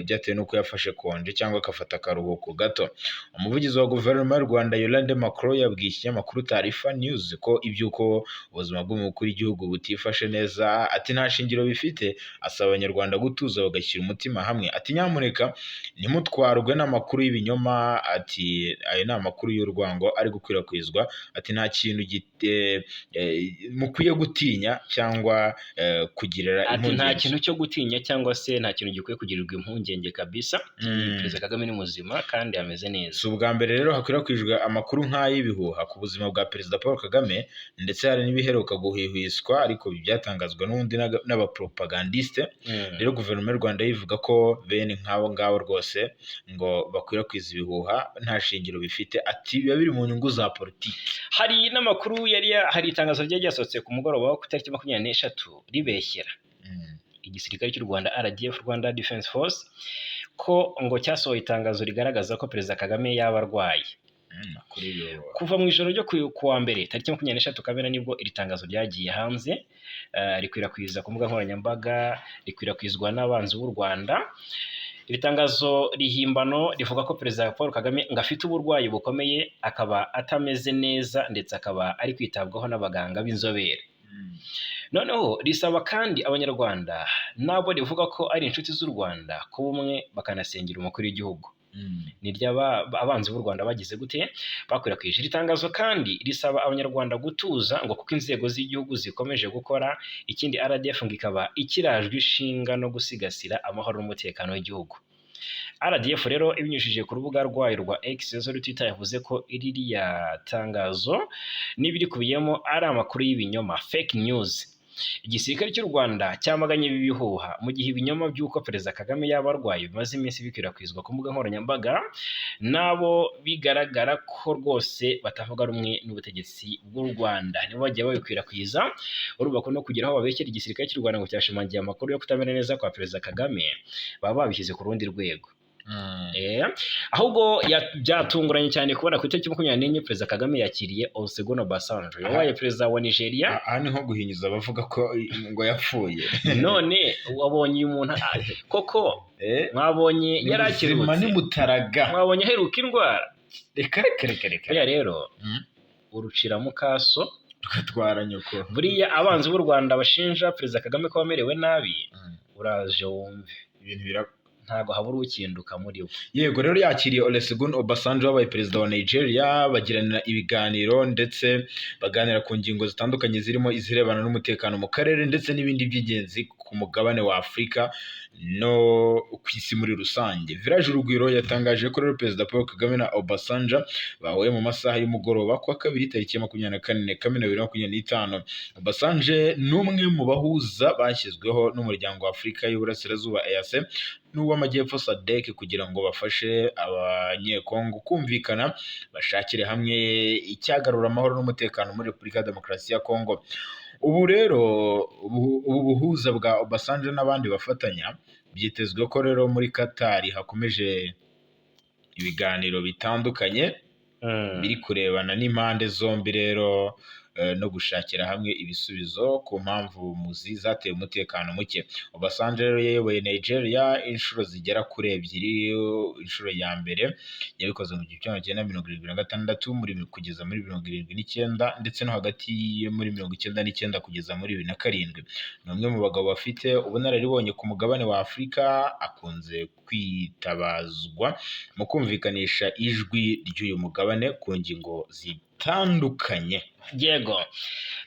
Byatewe n'uko yafashe konje cyangwa agafata akaruhuko gato. Umuvugizi wa guverinoma y'u Rwanda, Yolande Macron, yabwiye ikinyamakuru Taarifa News ko iby'uko ubuzima bw'umukuru w'igihugu butifashe neza, ati nta shingiro bifite, asaba Abanyarwanda gutuza bagashyira umutima hamwe. Ati nyamuneka ntimutwarwe n'amakuru y'ibinyoma, ati ayo ni amakuru y'urwango ari gukwirakwizwa, ati nta kintu mukwiye gutinya cyangwa kugirira Ati nta impungenge. kintu cyo gutinya cyangwa se nta kintu gikwiye kugirirwa impungenge kabisa. Perezida Kagame ni muzima kandi ameze neza. Si ubwa mbere rero hakwirakwijwe amakuru nk'ay'ibihuha ku buzima bwa Perezida Paul Kagame, ndetse hari n'ibiheruka guhwihwiswa, ariko byatangazwa n'ubundi n'abapropagandiste. Rero guverinoma y'u Rwanda ivuga ko bene nk'abo ngabo rwose ngo bakwirakwiza ibihuha nta shingiro bifite, ati biba biri mu nyungu za politiki. Hari n'amakuru hari itangazo ryari ryasohotse ku mugoroba wo ku itariki 23 ribeshyera igisirikare cy'u Rwanda, RDF, Rwanda Defense Force, ko ngo cyasohoye itangazo rigaragaza ko Perezida Kagame yaba arwaye. Kuri iyo Kuva mu ijoro ryo ku wa mbere tariki 23 Kamena nibwo iri tangazo ryagiye hanze, rikwirakwiza ku mbuga nkoranyambaga, rikwirakwizwa n'abanzi b'u Rwanda. Iri tangazo rihimbano rivuga ko Perezida Paul Kagame ngo afite uburwayi bukomeye, akaba atameze neza, ndetse akaba ari kwitabwaho n'abaganga b'inzobere. Noneho risaba kandi Abanyarwanda n'abo rivuga ko ari inshuti z'u Rwanda kuba umwe, bakanasengera umukuru w'igihugu. Ni abanzi b'u Rwanda bagize gute? Bakwirakwije iri tangazo. Kandi risaba Abanyarwanda gutuza ngo kuko inzego z'igihugu zikomeje gukora. Ikindi, RDF ngo ikaba ikirajwe ishinga no gusigasira amahoro n'umutekano w'igihugu. RDF rero ibinyujije ku rubuga rwayo rwa X, zo Twitter, yavuze ko ririya tangazo n'ibirikubiyemo ari amakuru y'ibinyoma, fake news. Igisirikare cy'u Rwanda cyamaganye ibi bihuha mu gihe ibinyoma by'uko Perezida Kagame yaba arwaye bimaze iminsi bikwirakwizwa ku mbuga nkoranyambaga n'abo bigaragara ko rwose batavuga rumwe n'ubutegetsi bw'u Rwanda, nibo bagiye babikwirakwiza. Urumva ko no kugira aho babeshyera igisirikare cy'u Rwanda ngo cyashimangiye amakuru yo kutamera neza kwa Perezida Kagame, baba babishyize ku rundi rwego. Ahubwo byatunguranye cyane kubona ku itariki 24 Perezida Kagame yakiriye Olusegun Obasanjo wabaye perezida wa Nigeria. Aha ni nko guhinyuza abavuga ko ngo yapfuye. None wabonye uyu muntu koko? Mwabonye Ni yari muzima, akirutse? Ni mutaraga. Mwabonye aheruka indwara? Reka reka reka reka. Buriya rero urucira mukaso Rugatwara nyoko. Buriya abanzi b'u Rwanda bashinja Perezida Kagame ko amerewe nabi, uraje wumve. Ibintu bira Ntabwo habura ukinduka muri we. Yego, rero yakiriye Olusegun Obasanjo wabaye perezida wa Nigeria, bagirana ibiganiro ndetse baganira ku ngingo zitandukanye zirimo izirebana n'umutekano mu karere ndetse n'ibindi by'ingenzi ku mugabane wa Afurika no ku isi muri rusange. Village Urugwiro yatangaje ko rero Perezida Paul Kagame na Obasanjo bahuye mu masaha y'umugoroba ku wa kabiri tariki ya 24 Kamena 2025. Obasanjo ni umwe mu bahuza bashyizweho n'umuryango wa Afurika y'Uburasirazuba, EAC, n'uw'Amajyepfo, SADC, kugira ngo bafashe Abanyekongo kumvikana, bashakire hamwe icyagarura amahoro n'umutekano muri Repubulika ya Demokarasi ya Kongo. Ubu rero ubu buhuza bwa Obasanjo n'abandi bafatanya, byitezwe ko rero muri Qatar hakomeje ibiganiro bitandukanye biri kurebana n'impande zombi rero no gushakira hamwe ibisubizo ku mpamvu muzi zateye umutekano muke. Obasanjo rero yayoboye Nigeria inshuro zigera kuri ebyiri. Inshuro ya mbere yabikoze mu 1976 muri kugeza muri 79, ndetse no hagati yo muri 99 kugeza muri 2007. Ni umwe mu bagabo bafite ubunararibonye ku mugabane wa Afurika, akunze kwitabazwa mu kumvikanisha ijwi ry'uyu mugabane ku ngingo zitandukanye. Yego,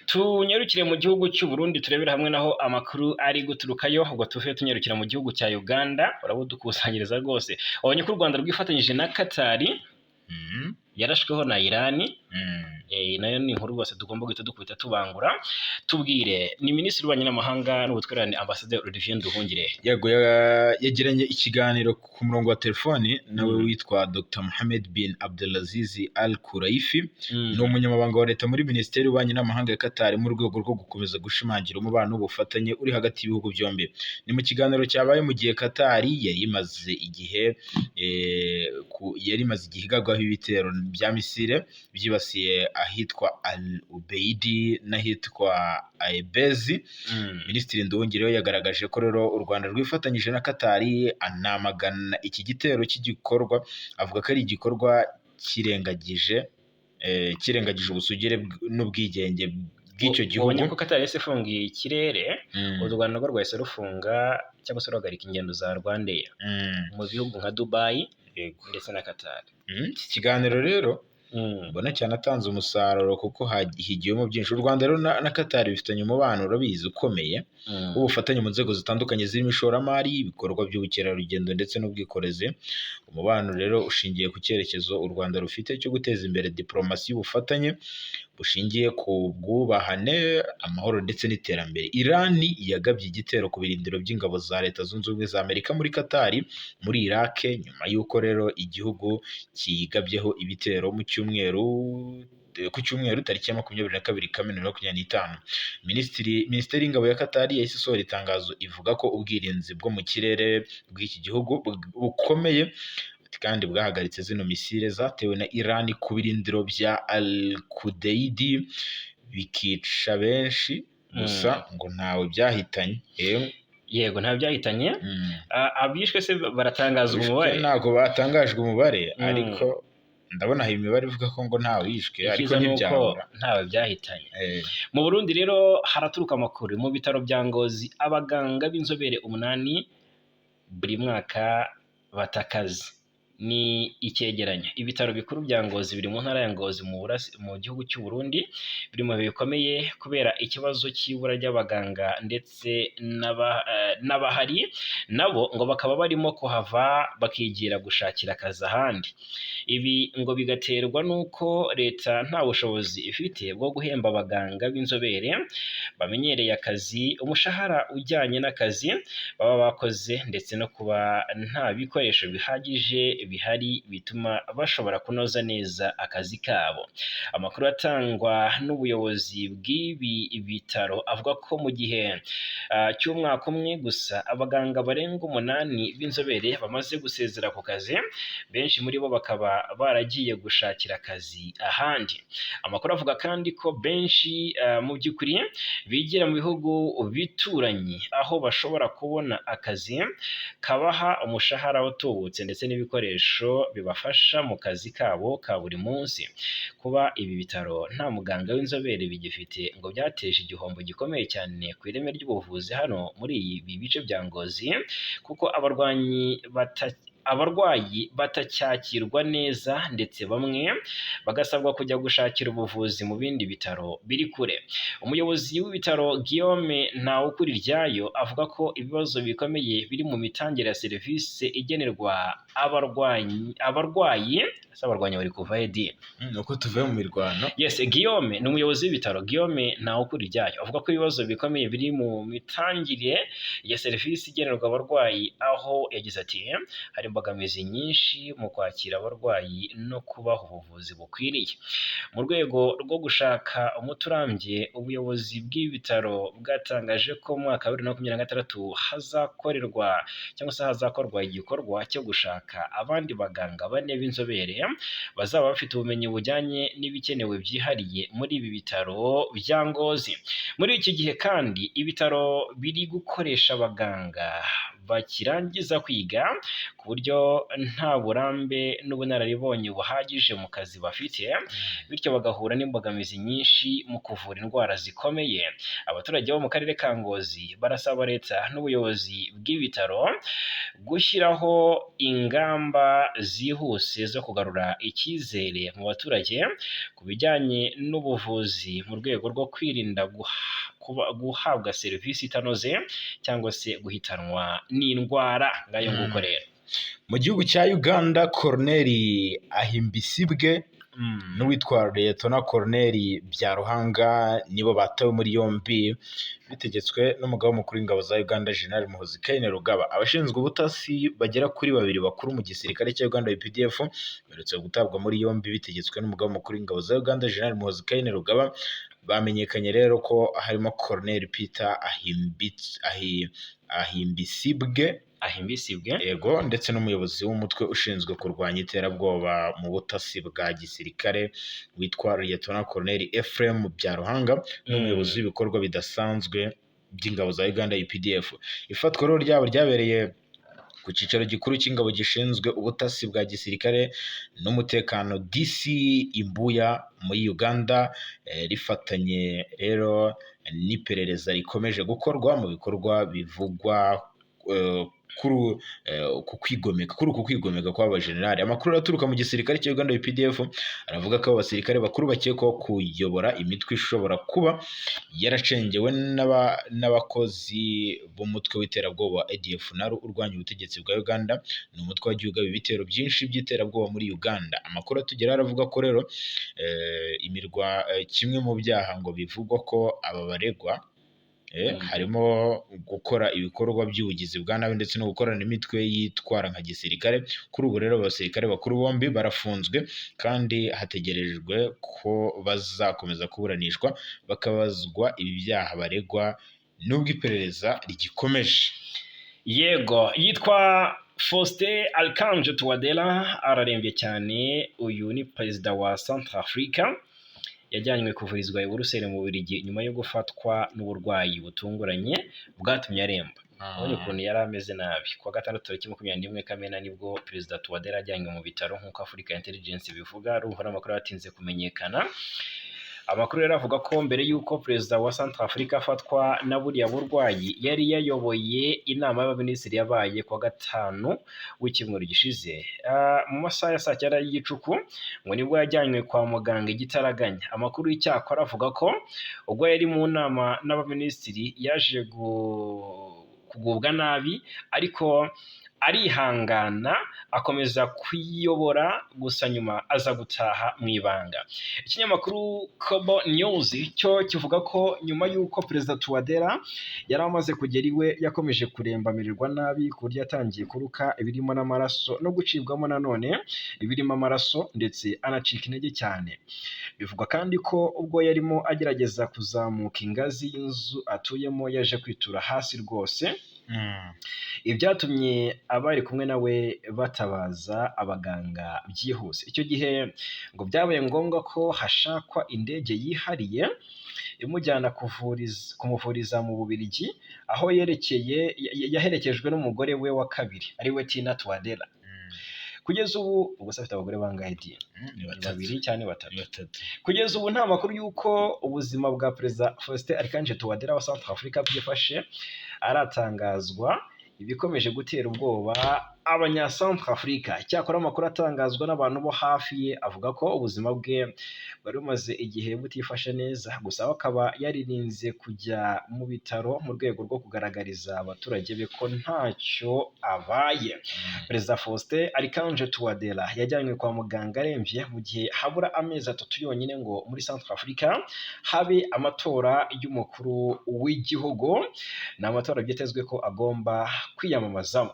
tunyarukire mu gihugu cy'u Burundi, turebere hamwe naho amakuru ari guturukayo, ubwo tuve tunyarukira mu gihugu cya Uganda. Urabudukusanyiriza rwose. Wabonye ko u Rwanda rwifatanyije na Katari yarashweho na Irani. Nayo ni inkuru rwose tugomba guhita dukubita tubangura. Tubwire, ni Minisitiri w'Ububanyi n'Amahanga n'Ubutwererane, Ambasaderi Olivier Nduhungire. Yego, yagiranye ikiganiro ku murongo wa telefoni nawe witwa Dr Mohamed bin Abdulaziz Al Kuraifi, ni umunyamabanga wa leta muri Minisiteri y'Ububanyi n'Amahanga ya Qatar, mu rwego rwo gukomeza gushimangira umubano w'ubufatanye uri hagati y'ibihugu byombi. Ni mu kiganiro cyabaye mu gihe Qatar yari imaze igihe igabwaho ibitero bya misile byibasiye ahitwa Al Ubeidi n'ahitwa Aebezi. Minisitiri Nduhungirehe yagaragaje ko rero u Rwanda rwifatanyije na Katari, anamagana iki gitero cy'igikorwa, avuga ko ari igikorwa kirengagije ubusugire n'ubwigenge bw'icyo gihugu. Ubonye ko Katari yahise ifunga ikirere, u Rwanda rwo rwahise rufunga cyangwa se ruhagarika ingendo za Rwandair mu bihugu nka Dubai ndetse na Qatar. Iki kiganiro rero mbona cyanatanze umusaruro kuko higiwemo byinshi. U Rwanda rero na Qatar bifitanye umubano, urabizi, ukomeye w'ubufatanye mu nzego zitandukanye zirimo ishoramari, ibikorwa by'ubukerarugendo ndetse n'ubwikorezi. Umubano rero ushingiye ku cyerekezo u Rwanda rufite cyo guteza imbere diplomasi y'ubufatanye bushingiye ku bwubahane, amahoro ndetse n'iterambere. Irani yagabye igitero ku birindiro by'ingabo za Leta Zunze Ubumwe za Amerika muri Qatar, muri Iraq, nyuma y'uko rero igihugu kiyigabyeho ibitero mu cyumweru ku cyumweru tariki ya 22 Kamena 2025. Minisiteri y'Ingabo ya Qatar yahise isohora itangazo ivuga ko ubwirinzi bwo mu kirere bw'iki gihugu bukomeye kandi bwahagaritse zino misile zatewe na Iran ku birindiro bya Al Kudeidi, bikica benshi, gusa ngo ntawe byahitanye. Yego, ntawe byahitanye. Abishwe se baratangaza umubare? Ntabwo batangajwe umubare, ariko ndabona hari imibare ivuga ko ngo ntawe yishwe, ariko ntibyabura ntawe byahitanye. Mu Burundi rero haraturuka amakuru mu bitaro bya Ngozi, abaganga b'inzobere 8 buri mwaka batakazi. Ni icyegeranyo ibitaro bikuru bya Ngozi biri mu ntara ya Ngozi mu gihugu cy'u Burundi biri mu bihe bikomeye kubera ikibazo cy'ibura ry'abaganga ndetse n'abahari nabo ngo bakaba barimo kuhava bakigira gushakira akazi ahandi. Ibi ngo bigaterwa n'uko leta nta bushobozi ifite bwo guhemba abaganga b'inzobere bamenyereye akazi umushahara ujyanye n'akazi baba bakoze, ndetse no kuba nta bikoresho bihagije bihari bituma bashobora kunoza neza akazi kabo. Amakuru atangwa n'ubuyobozi bw'ibi bitaro avuga ko mu gihe cy'umwaka umwe gusa abaganga barenga 8 b'inzobere bamaze gusezera ku kazi, benshi muri bo bakaba baragiye gushakira akazi ahandi. Amakuru avuga kandi ko benshi mu by'ukuri bigira mu bihugu bituranyi aho bashobora kubona akazi kabaha umushahara utubutse ndetse n'ibikoresho bibafasha mu kazi kabo ka buri munsi. Kuba ibi bitaro nta muganga w'inzobere bigifite ngo byateje igihombo gikomeye cyane ku ireme ry'ubuvuzi hano muri ibi bice bya Ngozi, kuko abarwayi batacyakirwa neza ndetse bamwe bagasabwa kujya gushakira ubuvuzi mu bindi bitaro biri kure. Umuyobozi w'ibitaro Guillaume Ntawukuriryayo avuga ko ibibazo bikomeye biri mu mitangire ya serivisi igenerwa abarwayi. Abarwanyi bari kuva edi nuko tuvuye mu mirwano. Yes, Guillaume ni umuyobozi w'ibitaro Guillaume Ntawukuriryayo avuga ko ibibazo bikomeye biri mu mitangire ya serivisi igenerwa abarwayi, aho yagize ati hari imbogamizi nyinshi mu kwakira abarwayi no kubaha ubuvuzi bukwiriye. Mu rwego rwo gushaka umuti urambye, ubuyobozi bw'ibitaro bwatangaje ko mu mwaka wa 2026 hazakorerwa cyangwa se hazakorwa igikorwa cyo gushaka abandi baganga 4 b'inzobere bazaba bafite ubumenyi bujyanye n'ibikenewe byihariye muri ibi bitaro bya Ngozi. Muri iki gihe kandi ibitaro biri gukoresha abaganga bakirangiza kwiga ku buryo nta burambe n'ubunararibonye buhagije mu kazi bafite, bityo bagahura n'imbogamizi nyinshi mu kuvura indwara zikomeye. Abaturage bo mu karere ka Ngozi barasaba leta n'ubuyobozi bw'ibitaro gushyiraho ingamba zihuse zo kugarura icyizere mu baturage ku bijyanye n'ubuvuzi mu rwego rwo kwirinda guhabwa serivisi itanoze cyangwa se guhitanwa n'indwara. Ngayo nguko rero. Mu gihugu cya Uganda, Colonel Ahimbisibwe n'uwitwa Liyetona Colonel Byaruhanga nibo batawe muri yombi bitegetswe n'umugaba mukuru w'ingabo za Uganda General Muhoozi Kainerugaba. Abashinzwe ubutasi bagera kuri 2 bakuru mu gisirikare cya Uganda UPDF baherutse gutabwa muri yombi bitegetswe n'umugaba mukuru w'ingabo za Uganda General Muhoozi Kainerugaba. Bamenyekanye rero ko harimo Colonel Peter Ahimbisibwe Ahimbisibwe. Yego, ndetse n'umuyobozi w'umutwe ushinzwe kurwanya iterabwoba mu butasi bwa gisirikare witwa Lieutenant Colonel Ephraim Byaruhanga, n'umuyobozi w'ibikorwa bidasanzwe by'ingabo za Uganda UPDF. Ifatwa rero ryabo ryabereye ku cyicaro gikuru cy'ingabo gishinzwe ubutasi bwa gisirikare n'umutekano DC Imbuya muri Uganda, rifatanye rero n'iperereza rikomeje gukorwa mu bikorwa bivugwa kuri ku kwigomeka, kuri uku kwigomeka kw'aba bajenerali. Amakuru aturuka mu gisirikare cya Uganda UPDF aravuga ko abo basirikare bakuru bakekwaho kuyobora imitwe ishobora kuba yaracengewe n'abakozi b'umutwe w'iterabwoba wa ADF NALU urwanya ubutegetsi bwa Uganda. Ni umutwe wagiye ugaba ibitero byinshi by'iterabwoba muri Uganda. Amakuru atugeraho aravuga ko rero imirwa kimwe mu byaha ngo bivugwa ko aba baregwa harimo gukora ibikorwa by'ubugizi bwa nabi ndetse no gukorana imitwe yitwara nka gisirikare. Kuri ubu rero abasirikare bakuru bombi barafunzwe kandi hategerejwe ko bazakomeza kuburanishwa bakabazwa ibi byaha baregwa nubwo iperereza rigikomeje. Yego, yitwa Faustin Archange Touadera, ararembye cyane. Uyu ni perezida wa Centrafrica, yajyanywe kuvurizwa i Buruseli mu Bubiligi nyuma yo gufatwa n'uburwayi butunguranye bwatumye aremba. Ubonye ukuntu yari ameze nabi. Kuwa gatandatu tariki 21 Kamena nibwo perezida Touadera yajyanywe mu bitaro nk'uko Africa Intelligence bivuga. Urumva n'amakuru yatinze kumenyekana. Amakuru rero avuga ko mbere y'uko perezida wa Centrafrica afatwa na buriya burwayi, yari yayoboye inama y'abaminisitiri yabaye kuwa gatanu w'icyumweru gishize. Mu masaha ya saa 9 y'igicuku ngo nibwo yajyanywe kwa muganga igitaraganya. Amakuru y'icyakora avuga ko ubwo yari mu nama n'abaminisitiri yaje kugubwa nabi, ariko arihangana akomeza kuyobora, gusa nyuma aza gutaha mu ibanga. Ikinyamakuru Kobo News cyo kivuga ko nyuma y'uko perezida Touadera yari amaze kugera iwe, yakomeje kuremba amererwa nabi ku buryo yatangiye kuruka ibirimo n'amaraso no gucibwamo nanone ibirimo amaraso, ndetse anacika intege cyane. Bivugwa kandi ko ubwo yarimo agerageza kuzamuka ingazi y'inzu atuyemo yaje kwitura hasi rwose. Ibyatumye abari kumwe nawe batabaza abaganga byihuse. Icyo gihe ngo byabaye ngombwa ko hashakwa indege yihariye imujyana kumuvuriza mu Bubiligi, aho yerekeye yaherekejwe n'umugore we wa kabiri ariwe Tina Touadera. Kugeza ubu ubwo se afite abagore bangahe di? Ni Ni babiri cyangwa batatu? Batatu. Kugeza ubu nta makuru y'uko ubuzima bwa perezida Faustin Archange Touadera wa Centrafrica bwifashe aratangazwa, ibikomeje gutera ubwoba abanya Centrafrica. Icyakora amakuru atangazwa n'abantu bo hafi ye avuga ko ubuzima bwe bwari bumaze igihe butifashe neza, gusa we akaba yaririnze kujya mu bitaro mu rwego rwo kugaragariza abaturage be ko ntacyo abaye. Perezida Faustin Archange Touadera yajyanywe kwa muganga arembye mu gihe habura amezi 3 yonyine ngo muri Centrafrica habe amatora y'umukuru w'igihugu. Ni amatora byitezwe ko agomba kwiyamamazamo.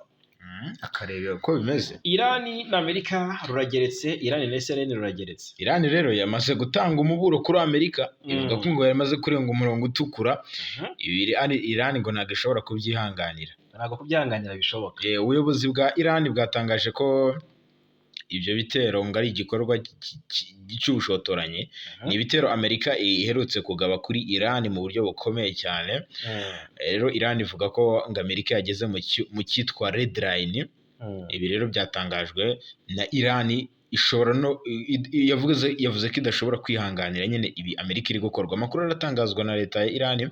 Akareba uko bimeze. Irani na Amerika rurageretse, Irani na Israel rurageretse. Irani rero yamaze gutanga umuburo kuri Amerika, ivuga ko ngo yamaze kurenga umurongo utukura. Ibi Irani ngo ntabwo ishobora kubyihanganira. Ntabwo kubyihanganira bishoboka. Ubuyobozi bwa Irani bwatangaje ko ibyo bitero ngo ari igikorwa cy'ubushotoranyi. Ni ibitero Amerika iherutse kugaba kuri Irani mu buryo bukomeye cyane. Rero Irani ivuga ko ngo Amerika yageze mu cyitwa red line. Ibi rero byatangajwe na Irani, ishobora no yavuze ko idashobora kwihanganira nyine ibi Amerika iri gukorwa. Amakuru aratangazwa na leta ya Irani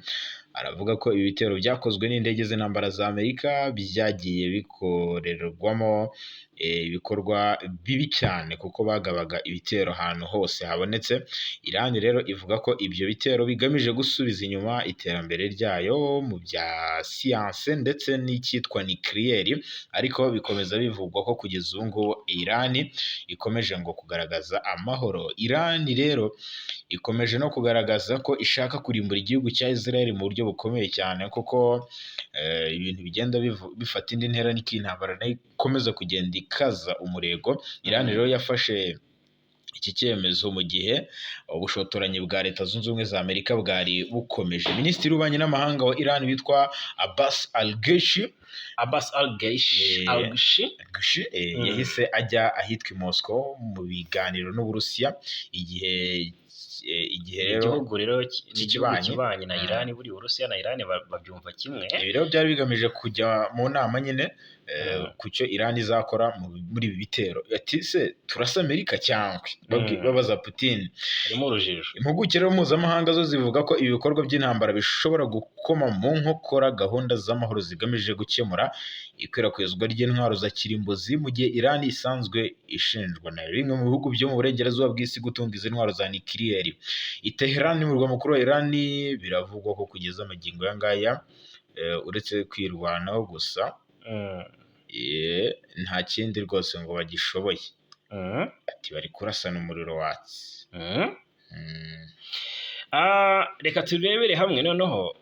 aravuga ko ibi bitero byakozwe n'indege z'intambara za Amerika byagiye bikorerwamo ibikorwa bibi cyane, kuko bagabaga ibitero ahantu hose habonetse. Irani rero ivuga ko ibyo bitero bigamije gusubiza inyuma iterambere ryayo mu bya siyanse ndetse n'icyitwa nikiriyeri, ariko bikomeza bivugwa ko kugeza ubu ngubu Irani ikomeje ngo kugaragaza amahoro. Irani rero ikomeje no kugaragaza ko ishaka kurimbura igihugu cya Israel mu buryo bukomeye cyane, kuko ibintu bigenda bifata indi ntera niko intambara nayo ikomeza kugenda ikaza umurego. Irani rero yafashe iki cyemezo mu gihe ubushotoranyi bwa Leta Zunze Ubumwe za Amerika bwari bukomeje. Minisitiri w'Ububanyi n'Amahanga wa Iran witwa Abbas Al-Geshi Abbas Al-Gaish Al-Gushi. Gushi, yahise ajya ahitwa i Moscow mu biganiro n'Uburusiya igihe Ni rero igihugu rero ni igihugu cy'ikibanyi. Kibanyi na Iran. Buriya Uburusiya na Iran babyumva kimwe. Ibi rero byari bigamije kujya mu nama nyine ku cyo Iran izakora muri ibi bitero. Ati se turasa Amerika cyangwa babaza Putin. Harimo urujijo. Impuguke rero mpuzamahanga zo zivuga ko ibi bikorwa by'intambara bishobora gukoma mu nkokora gahunda z'amahoro zigamije gukemura ikwirakwizwa ry'intwaro za kirimbuzi, mu gihe Iran isanzwe ishinjwa na bimwe mu bihugu byo mu burengerazuba bw'isi gutunga izi ntwaro za nikiriyeri. I Tehran, murwa mukuru wa Iran, biravugwa ko kugeza amagingo aya ngaya, uretse kwirwanaho gusa, nta kindi rwose ngo bagishoboye. Ati bari kurasana umuriro watse. Reka turebere hamwe noneho.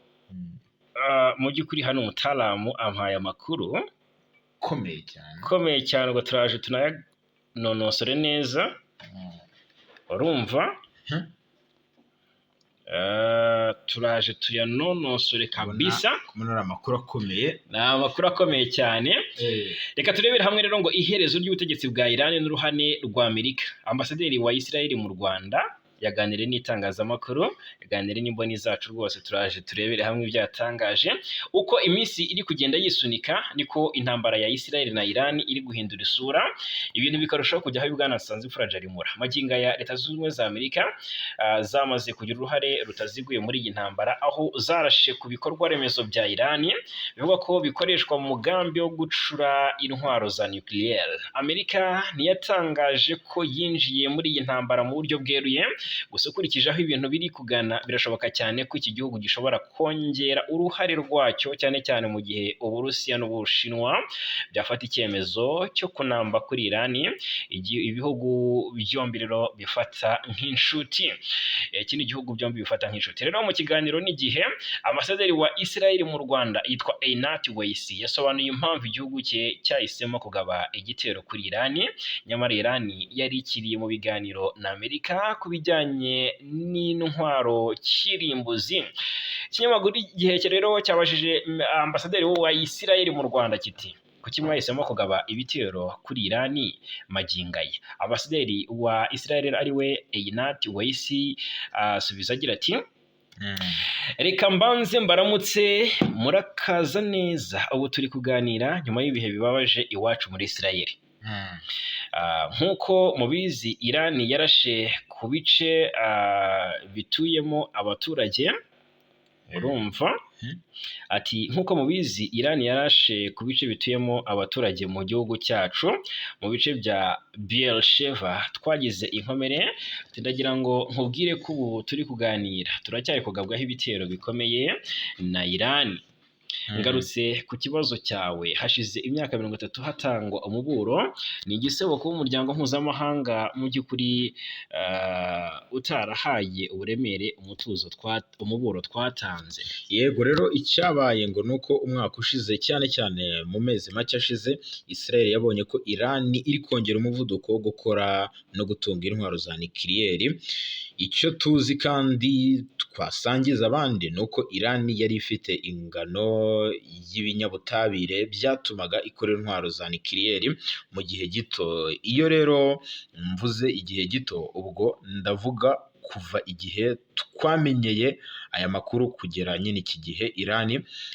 Mu by'ukuri hano umutaramu ampaye amakuru Akomeye cyane. Akomeye cyane. Ubwo turaje tunayanonosore neza. Urumva? Mhm. Turaje tuyanonosore kabisa. Kubona ari amakuru akomeye. Ni amakuru akomeye cyane. Reka turebere hamwe rero ngo iherezo ry'ubutegetsi bwa Iran n'uruhare rwa Amerika. Ambasaderi wa Israel mu Rwanda yaganiriye n'itangazamakuru, yaganiriye n'imboni zacu rwose. Turaje turebere hamwe ibyo yatangaje. Uko iminsi iri kugenda yisunika, niko intambara ya Israel na Iran iri guhindura isura, ibintu bikarushaho kujya aho. Bwana Nsanzimfura Jarimura, magingo aya Leta Zunze Ubumwe za Amerika zamaze kugira uruhare rutaziguye muri iyi ntambara, aho zarashe ku bikorwa remezo bya Iran bivugwa ko bikoreshwa mu mugambi wo gucura intwaro za nucléaire. Amerika ntiyatangaje ko yinjiye muri iyi ntambara mu buryo bweruye, gusa ukurikije aho ibintu biri kugana, birashoboka cyane ko iki gihugu gishobora kongera uruhare rwacyo, cyane cyane mu gihe Uburusiya n'Ubushinwa byafata icyemezo cyo kunamba kuri Irani, ibihugu byombi rero bifata nk'inshuti. Iki ni igihugu byombi bifata nk'inshuti. Rero mu kiganiro n'igihe, ambasaderi wa Israel mu Rwanda yitwa Einat Weiss yasobanuye impamvu igihugu cye cyahisemo kugaba igitero kuri Irani, nyamara Irani yari ikiriye mu biganiro na Amerika ku bijyanye n'intwaro kirimbuzi. Ikinyamakuru Igihe rero cyabajije ambasaderi wa Israel mu Rwanda kiti: "Kuki mwahisemo kugaba ibitero kuri Irani magingo aya?" Ambasaderi wa Israel, ari we Einat Weiss, asubiza agira ati: "Reka mbanze mbaramutse, murakaza neza. Ubu turi kuganira nyuma y'ibihe bibabaje iwacu muri Israel. Nk'uko mubizi, Iran yarashe ku bice bituyemo abaturage." Urumva? Ati nk'uko mubizi, Iran yarashe ku bice bituyemo abaturage mu gihugu cyacu, mu bice bya Beersheva. Twagize inkomere. Ati ndagira ngo nkubwire ko ubu turi kuganira turacyari kugabwaho ibitero bikomeye na Iran. Ngarutse ku kibazo cyawe, hashize imyaka 30 hatangwa umuburo. Ni igisebo kuba umuryango mpuzamahanga mu by'ukuri utarahaye uburemere umutuzo umuburo twatanze." Yego rero, icyabaye ngo ni uko umwaka ushize, cyane cyane mu mezi make ashize, Israel yabonye ko Iran iri kongera umuvuduko wo gukora no gutunga intwaro za nikiriyeri. Icyo tuzi kandi twasangiza abandi ni uko Iran yari ifite ingano y'ibinyabutabire byatumaga ikora intwaro za nikiriyeri mu gihe gito. Iyo rero mvuze igihe gito, ubwo ndavuga kuva igihe twamenyeye aya makuru kugera nyine iki gihe Iran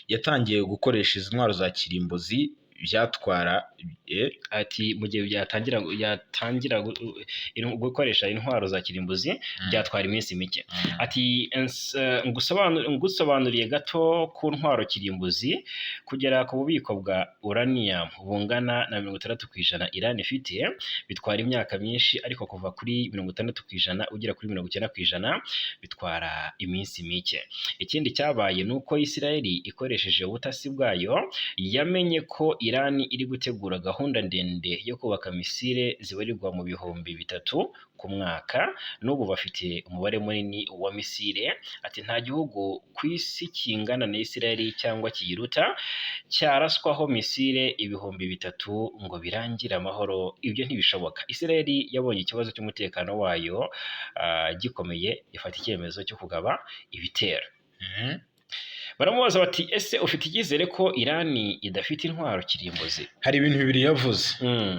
yatangiye gukoresha izi ntwaro za kirimbuzi byatwara Ati mu gihe yatangira gukoresha intwaro za kirimbuzi byatwara iminsi mike. Ati ngusobanuriye gato ku ntwaro kirimbuzi, kugera ku bubiko bwa uranium bungana na 60% Iran ifite bitwara imyaka myinshi, ariko kuva kuri 60% ugera kuri 90% bitwara iminsi mike. Ikindi cyabaye ni uko Israel ikoresheje ubutasi bwayo yamenye ko Iran iri gutegura gahunda ndende yo kubaka misile zibarirwa mu 3000 ku mwaka. N'ubu bafite umubare munini wa misile. Ati nta gihugu ku isi kingana na Israel cyangwa kiyiruta cyaraswaho misile 3000 ngo birangire amahoro. Ibyo ntibishoboka. Israel yabonye ikibazo cy'umutekano wayo gikomeye, ifata icyemezo cyo kugaba ibitero. Baramubaza bati: "Ese ufite icyizere ko Irani idafite intwaro kirimbuzi?" Hari ibintu bibiri yavuze.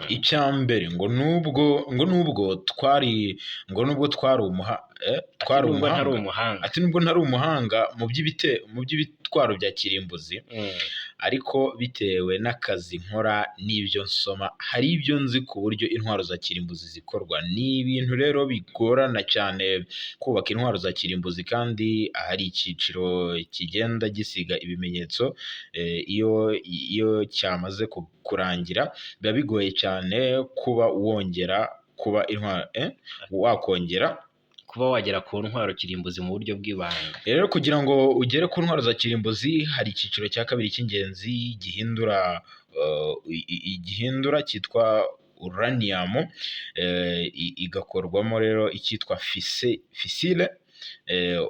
Icya mbere, ngo nubwo twari Nubwo ntari umuhanga. Umuhanga. Ati: "Nubwo ntari umuhanga mu by'ibitwaro bya kirimbuzi, ariko bitewe n'akazi nkora n'ibyo nsoma, hari ibyo nzi ku buryo intwaro za kirimbuzi zikorwa. Ni ibintu rero bigorana cyane kubaka intwaro za kirimbuzi, kandi hari icyiciro kigenda gisiga ibimenyetso. Iyo cyamaze kurangira biba bigoye cyane kuba wongera kuba intwaro, wakongera kuba wagera ku ntwaro kirimbuzi mu buryo bw'ibanga." Rero kugira ngo ugere ku ntwaro za kirimbuzi, hari icyiciro cya kabiri cy'ingenzi gihindura cyitwa uranium, igakorwamo rero icyitwa fissile.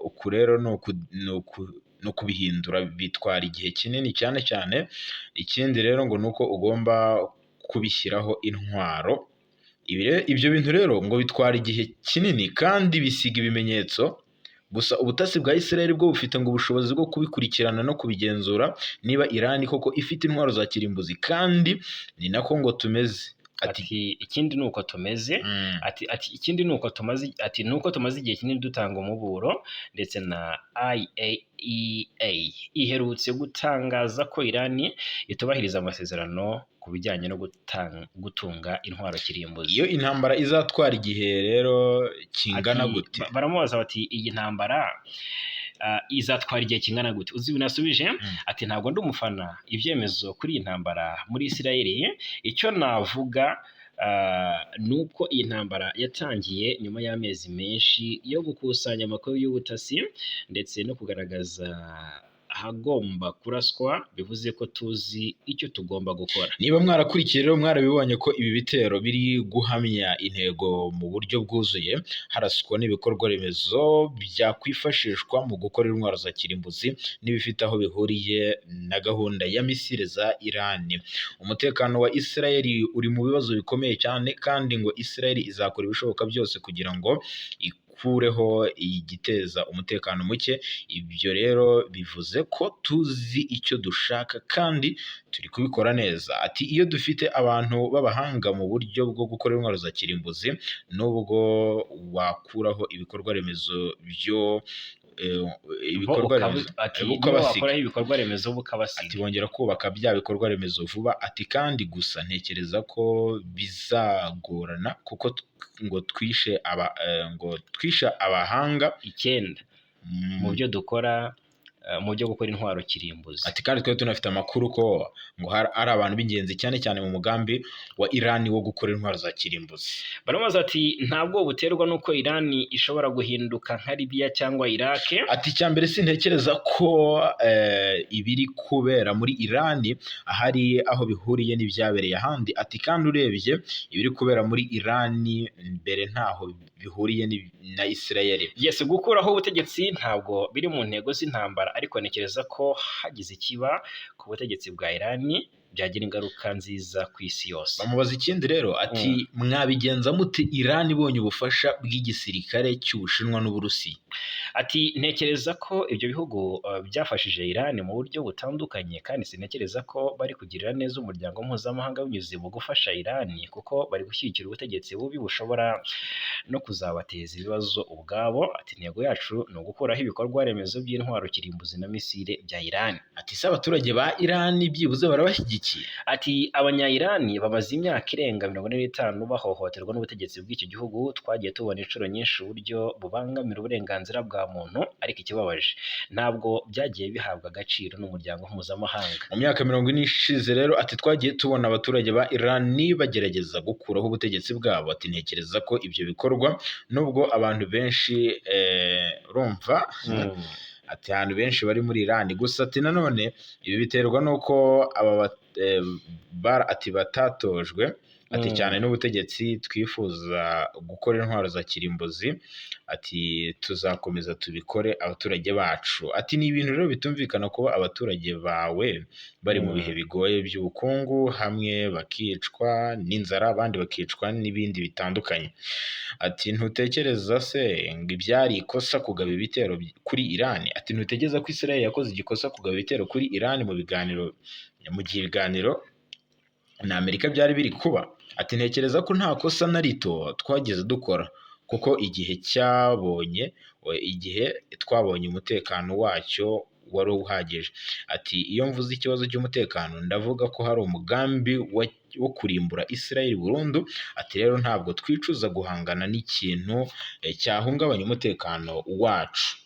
Uku rero ni ukubihindura bitwara igihe kinini cyane cyane. Ikindi rero ngo ni uko ugomba kubishyiraho intwaro. Ibyo bintu rero ngo bitwara igihe kinini kandi bisiga ibimenyetso. Gusa ubutasi bwa Israel bwo bufite ngo ubushobozi bwo kubikurikirana no kubigenzura niba Iran koko ifite intwaro za kirimbuzi, kandi ni nako ngo tumeze." Ati Ati: "Ikindi ni uko tumeze." Ati: "Ikindi ni uko tumaze," ati: "Ni uko tumaze igihe kinini dutanga umuburo, ndetse na IAEA iherutse gutangaza ko Irani itubahiriza amasezerano ku bijyanye no gutunga intwaro kirimbuzi." Iyo intambara izatwara igihe rero kingana Ati- gute? Baramubaza bati: "Iyi ntambara izatwara igihe kingana gute?" Uzi ibintu yasubije? Ati: "Ntabwo ndi umufana ibyemezo kuri iyi ntambara muri Isirayeli. Icyo navuga ni uko iyi ntambara yatangiye nyuma y'amezi menshi yo gukusanya amakuru y'ubutasi ndetse no kugaragaza ahagomba kuraswa, bivuze ko tuzi icyo tugomba gukora." Niba mwarakurikiye rero, mwarabibonye ko ibi bitero biri guhamya intego mu buryo bwuzuye, haraswa n'ibikorwa remezo byakwifashishwa mu gukora intwaro za kirimbuzi n'ibifite aho bihuriye na gahunda ya misile za Iran. Umutekano wa Israel uri mu bibazo bikomeye cyane, kandi ngo Israel izakora ibishoboka byose kugira ngo ikureho igiteza umutekano muke. Ibyo rero bivuze ko tuzi icyo dushaka kandi turi kubikora neza. Ati: "Iyo dufite abantu b'abahanga mu buryo bwo gukora intwaro za kirimbuzi, nubwo wakuraho ibikorwa remezo byo ibikorwa remezo Ati: bo "Niba ukabasiga." wakuraho ibikorwa remezo bo ukabasiga. Ati: "Bongera kubaka bya bikorwa remezo vuba." Ati: "Kandi gusa ntekereza ko bizagorana kuko ngo twishe abahanga 9 mu byo dukora, mu byo gukora intwaro kirimbuzi." Ati: "Kandi twari tunafite amakuru ko ngo ari abantu b'ingenzi cyane cyane mu mugambi wa Iran wo gukora intwaro za kirimbuzi." Baramubaza ati: "Ntabwo buterwa n'uko Irani ishobora guhinduka nka Libya cyangwa Iraq?" Ati: "Icya mbere, sintekereza ko ibiri kubera muri Iran ahari aho bihuriye n'ibyabereye ahandi." Ati: "Kandi urebye ibiri kubera muri Iran mbere, ntaho bihuriye na Israel." Yes, gukuraho ubutegetsi ntabwo biri mu ntego z'intambara, ariko ntekereza ko hagize ikiba ku butegetsi bwa Irani byagira ingaruka nziza ku isi yose. Bamubaza ikindi rero, ati: "Mwabigenza mute Iran ibonye ubufasha bw'igisirikare cy'Ubushinwa n'Uburusiya?" Ati: "Ntekereza ko ibyo bihugu byafashije Iran mu buryo butandukanye, kandi sintekereza ko bari kugirira neza umuryango mpuzamahanga binyuze mu gufasha Iran, kuko bari gushyigikira ubutegetsi bubi bushobora no kuzabateza ibibazo ubwabo." Ati: "Intego yacu ni ugukuraho ibikorwa remezo by'intwaro kirimbuzi na misile bya Iran." Ati: "Se abaturage ba Iran byibuze barabashyigikiye?" Ati: "Abanya-Iran bamaze imyaka irenga 45 bahohoterwa n'ubutegetsi bw'iki gihugu. Twagiye tubona inshuro nyinshi uburyo bubangamira uburenganzira bwa muntu, ariko ikibabaje ntabwo byagiye bihabwa agaciro n'umuryango mpuzamahanga." Mu myaka 40 ishize rero, ati: "Twagiye tubona abaturage ba Iran bagerageza gukuraho ubutegetsi bwabo." Ati: "Ntekereza ko ibyo bikorwa nubwo abantu benshi, urumva," ati: "ahantu benshi bari muri Iran gusa." Ati: "Nanone ibi biterwa n'uko aba ati batatojwe Ati cyane n'ubutegetsi twifuza gukora intwaro za kirimbuzi. Ati tuzakomeza tubikore abaturage bacu. Ati ni ibintu rero bitumvikana kuba abaturage bawe bari mu bihe bigoye by'ubukungu, hamwe bakicwa n'inzara, abandi bakicwa n'ibindi bitandukanye. Ati ntutekereza se ngo ibyari ikosa kugaba ibitero kuri Iran? Ati ntutekereza ko Israel yakoze igikosa kugaba ibitero kuri Iran mu biganiro, mu gihe ibiganiro na Amerika byari biri kuba? Ati ntekereza ko nta kosa na rito twageze dukora, kuko igihe cyabonye, igihe twabonye umutekano wacyo wari uhagije. Ati iyo mvuze ikibazo cy'umutekano ndavuga ko hari umugambi wo kurimbura Israel burundu. Ati rero ntabwo twicuza guhangana n'ikintu cyahungabanya umutekano wacu.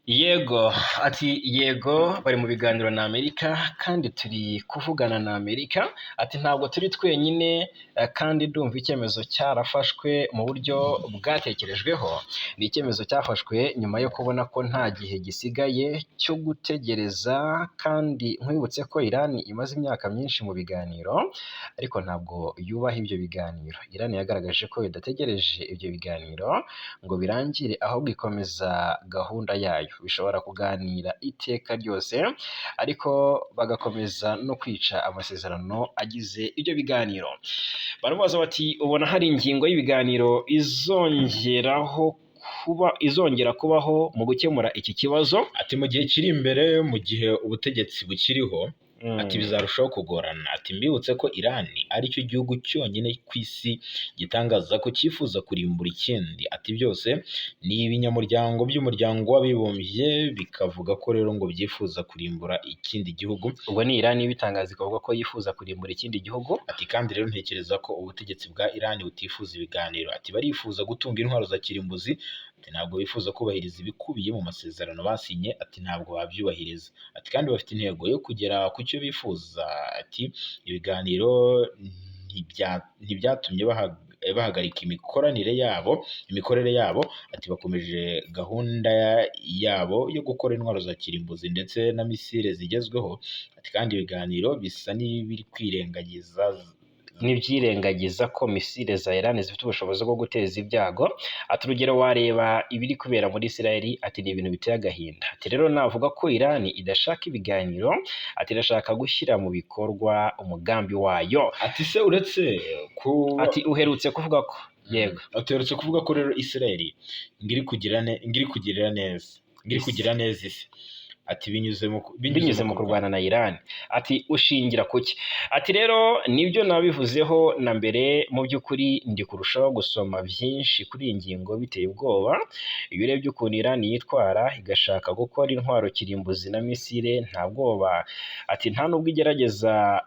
Yego, ati yego bari mu biganiro na Amerika kandi turi kuvugana na Amerika. Ati ntabwo turi twenyine, kandi ndumva icyemezo cyarafashwe mu buryo bwatekerejweho. Ni icyemezo cyafashwe nyuma yo kubona ko nta gihe gisigaye cyo gutegereza, kandi nkwibutse ko Iran imaze imyaka myinshi mu biganiro ariko ntabwo yubaha ibyo biganiro. Iran yagaragaje ko idategereje ibyo biganiro ngo birangire, ahubwo ikomeza gahunda yayo. Bishobora kuganira iteka ryose ariko bagakomeza no kwica amasezerano agize ibyo biganiro. Baramubaza bati ubona hari ingingo y'ibiganiro izongera kubaho mu gukemura iki kibazo? Ati mu gihe kiri imbere, mu gihe ubutegetsi bukiriho, ati bizarushaho kugorana. Ati mbibutse ko Iran ari cyo gihugu cyonyine ku isi gitangaza ko cyifuza kurimbura ikindi. Ati byose ni ibinyamuryango by'umuryango w'abibumbye bikavuga ko rero ngo byifuza kurimbura ikindi gihugu. Ubwo ni Iran ibitangaza ikavuga ko yifuza kurimbura ikindi gihugu. Ati kandi rero ntekereza ko ubutegetsi bwa Iran butifuza ibiganiro. Ati barifuza gutunga intwaro za kirimbuzi. Ati ntabwo bifuza kubahiriza ibikubiye mu masezerano basinye. Ati ntabwo babyubahiriza. Ati kandi bafite intego yo kugera ku cyo bifuza. Ati ibiganiro ntibyatumye bahagarika imikoranire yabo, imikorere yabo. Ati bakomeje gahunda yabo yo gukora intwaro za kirimbuzi ndetse na misile zigezweho. Ati kandi ibiganiro bisa n'ibiri kwirengagiza n'ibyirengagiza ko misile za Iran zifite ubushobozi bwo guteza ibyago. Ati urugero wareba ibiri kubera muri Israel, ati ni ibintu biteye agahinda. Ati rero navuga ko Iran idashaka ibiganiro, ati irashaka gushyira mu bikorwa umugambi wayo. Ati se uretse ku Ati uherutse kuvuga ko yego, uherutse kuvuga ko rero Israel ngiri kugirira neza, ngiri kugira neza isi. Ati binyuze mu kurwana na Iran. Ati ushingira kuki? Ati rero nibyo nabivuzeho na mbere, mu by'ukuri ndi kurushaho gusoma byinshi kuri iyi ngingo biteye ubwoba. Iyo urebye ukuntu Iran yitwara igashaka gukora intwaro kirimbuzi na misile nta bwoba, ati nta nubwo igerageza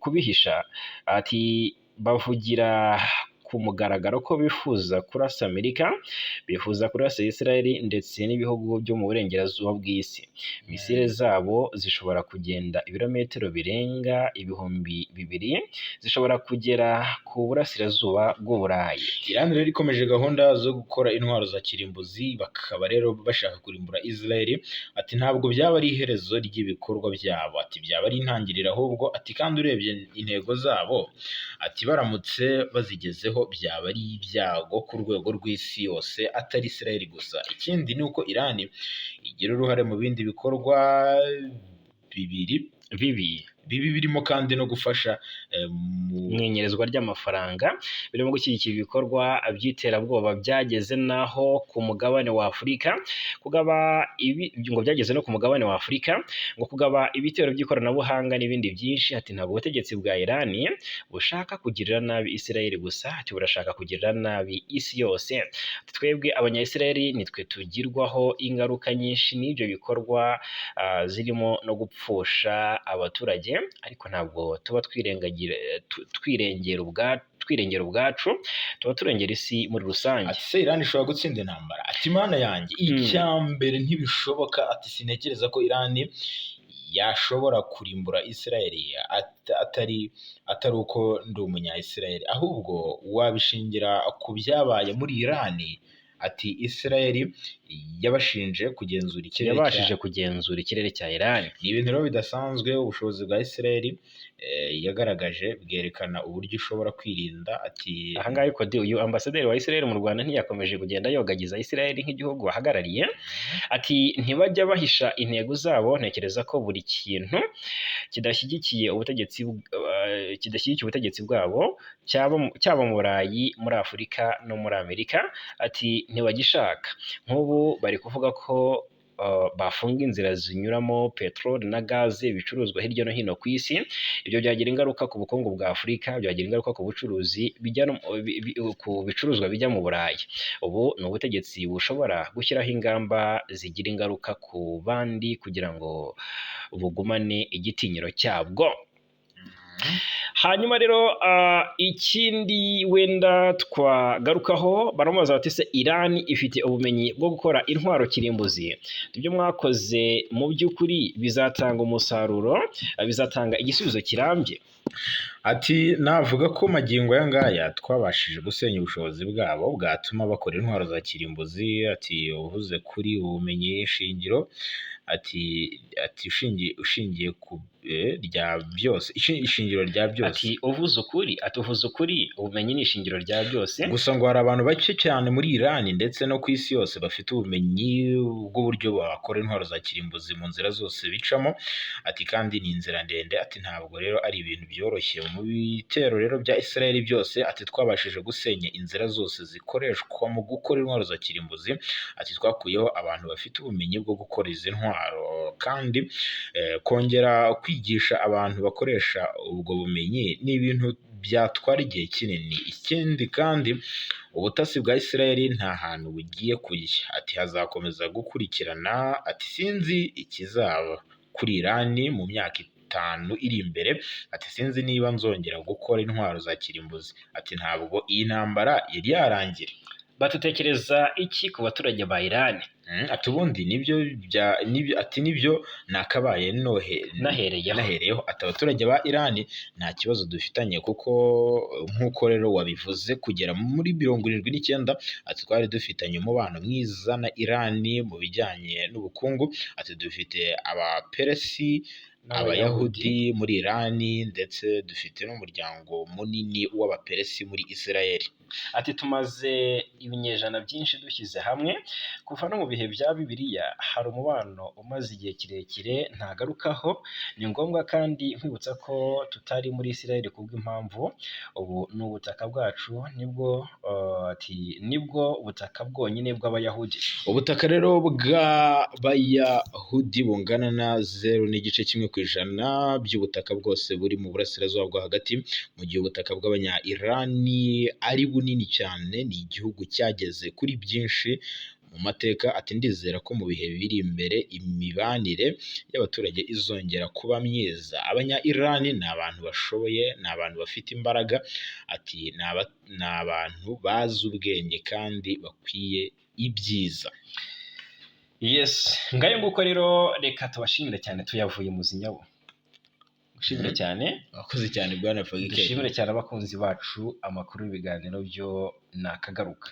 kubihisha. Ati bavugira ku mugaragaro ko bifuza kurasa Amerika, bifuza kurasa Israel ndetse n'ibihugu byo mu burengerazuba bw'isi. Misile zabo zishobora kugenda ibirometero birenga 2000, zishobora kugera ku burasirazuba bw'Uburayi. Iran rero ikomeje gahunda zo gukora intwaro za kirimbuzi, bakaba rero bashaka kurimbura Israel. Ati ntabwo byaba ari iherezo ry'ibikorwa byabo, ati byaba ari intangiriro ahubwo. Ati kandi urebye intego zabo, ati baramutse bazigezeho byaba ari ibyago ku rwego rw'isi yose, atari Israel gusa. Ikindi ni uko Iran igira uruhare mu bindi bikorwa bibiri bibi birimo kandi no gufasha mu inyerezwa ry'amafaranga, birimo gushyigikira ibikorwa by'iterabwoba byageze naho ku mugabane wa Afurika, kugaba ibi ngo byageze no ku mugabane wa Afurika, ngo kugaba ibitero by'ikoranabuhanga n'ibindi byinshi. Ati ntabwo ubutegetsi bwa Iran bushaka kugirira nabi Israel gusa, ati burashaka kugirira nabi isi yose. Ati twebwe abanya-Israel nitwe tugirwaho ingaruka nyinshi n'ibyo bikorwa, zirimo no gupfusha abaturage, ariko ntabwo tuba twirengera ubwacu, tuba turengera isi muri rusange. Ati se Iran ishobora gutsinda intambara? Ati mana yanjye, icyambere ntibishoboka. Ati sintekereza ko Iran yashobora kurimbura Israel atari uko ndi umunya-Israel, ahubwo wabishingira ku byabaye muri Iran. Ati Israel yabashinje kugenzura ikirere Yabashije kugenzura ikirere cya Iran. Ni ibintu rero bidasanzwe. Ubushobozi bwa Israel yagaragaje bwerekana uburyo ishobora kwirinda. Ati Ahangaha ariko uyu ambasaderi wa Israel mu Rwanda ntiyakomeje kugenda yogagiza Israel nk'igihugu ahagarariye. Ati ntibajya bahisha intego zabo, ntekereza ko buri kintu kidashyigikiye ubutegetsi kidashyigikiye ubutegetsi bwabo, cyaba mu Burayi, muri Afurika no muri Amerika, ati ntibagishaka. Nk'ubu bari kuvuga ko bafunga inzira zinyuramo peteroli na gaze bicuruzwa hirya no hino ku isi. Ibyo byagira ingaruka ku bukungu bwa Afurika, byagira ingaruka ku bucuruzi bijya no, ku bicuruzwa bijya mu Burayi. Ubu ni ubutegetsi bushobora gushyiraho ingamba zigira ingaruka ku bandi kugira ngo bugumane igitinyiro cyabwo. Hanyuma rero ikindi wenda twagarukaho, baramubaza bati se Iran ifite ubumenyi bwo gukora intwaro kirimbuzi? Ibyo mwakoze mu by'ukuri bizatanga umusaruro, bizatanga igisubizo kirambye? Ati navuga ko magingo aya ngaya twabashije gusenya ubushobozi bwabo bwatuma bakora intwaro za kirimbuzi. Ati uvuze kuri ubumenyi shingiro, ati ushingiye ku rya byose, ishingiro rya byose. Ati uvuze ukuri, ati uvuze ukuri, ubumenyi ni ishingiro rya byose. Gusa ngo hari abantu bake cyane muri Iran ndetse no ku isi yose bafite ubumenyi bw'uburyo bakora intwaro za kirimbuzi mu nzira zose bicamo. Ati kandi ni inzira ndende, ati ntabwo rero ari ibintu byoroshye. Mu bitero rero bya Israel byose, ati twabashije gusenya inzira zose zikoreshwa mu gukora intwaro za kirimbuzi. Ati twakuyeho abantu bafite ubumenyi bwo gukora izi ntwaro, kandi kongera kwigisha abantu bakoresha ubwo bumenyi ni ibintu byatwara igihe kinini. Ikindi kandi ubutasi bwa Israel nta hantu bugiye kujya, ati hazakomeza gukurikirana. Ati sinzi ikizaba kuri Iran mu myaka 5 iri imbere, ati sinzi niba nzongera gukora intwaro za kirimbuzi, ati ntabwo iyi ntambara yari yarangira. Batutekereza iki ku baturage ba Iran? Ati ubundi nibyo ati nibyo nakabaye nahereyeho. Ati abaturage ba Iran nta kibazo dufitanye, kuko nk'uko rero wabivuze kugera muri 79 ati twari dufitanye umubano mwiza na Iran mu bijyanye n'ubukungu. Ati dufite abaperesi, abayahudi muri Iran, ndetse dufite n'umuryango munini w'abaperesi muri Israel. Ati tumaze ibinyejana byinshi dushyize hamwe, kuva no mu bihe bya Bibiliya hari umubano umaze igihe kirekire ntagarukaho. Ni ngombwa kandi nkwibutsa ko tutari muri Israel kubw'impamvu, ubu ni ubutaka bwacu, nibwo ati nibwo butaka bwonyine bw'abayahudi. Ubutaka rero bw'abayahudi bungana na 0.1% by'ubutaka bwose buri mu burasirazuba bwo hagati, mu gihe ubutaka bw'abanya-Irani ari bunini cyane. Ni igihugu cyageze kuri byinshi mu mateka. Ati ndizera ko mu bihe biri imbere imibanire y'abaturage izongera kuba myiza. Abanya-Irani ni abantu bashoboye, ni abantu bafite imbaraga, ati ni abantu bazi ubwenge kandi bakwiye ibyiza. Yes, ngayo nguko rero, reka tubashimire cyane, tuyavuye mu zinyabo. Gushimire cyane. Abakoze cyane bwana Fagike. Dushimire cyane abakunzi bacu, amakuru y'ibiganiro byo nakagaruka.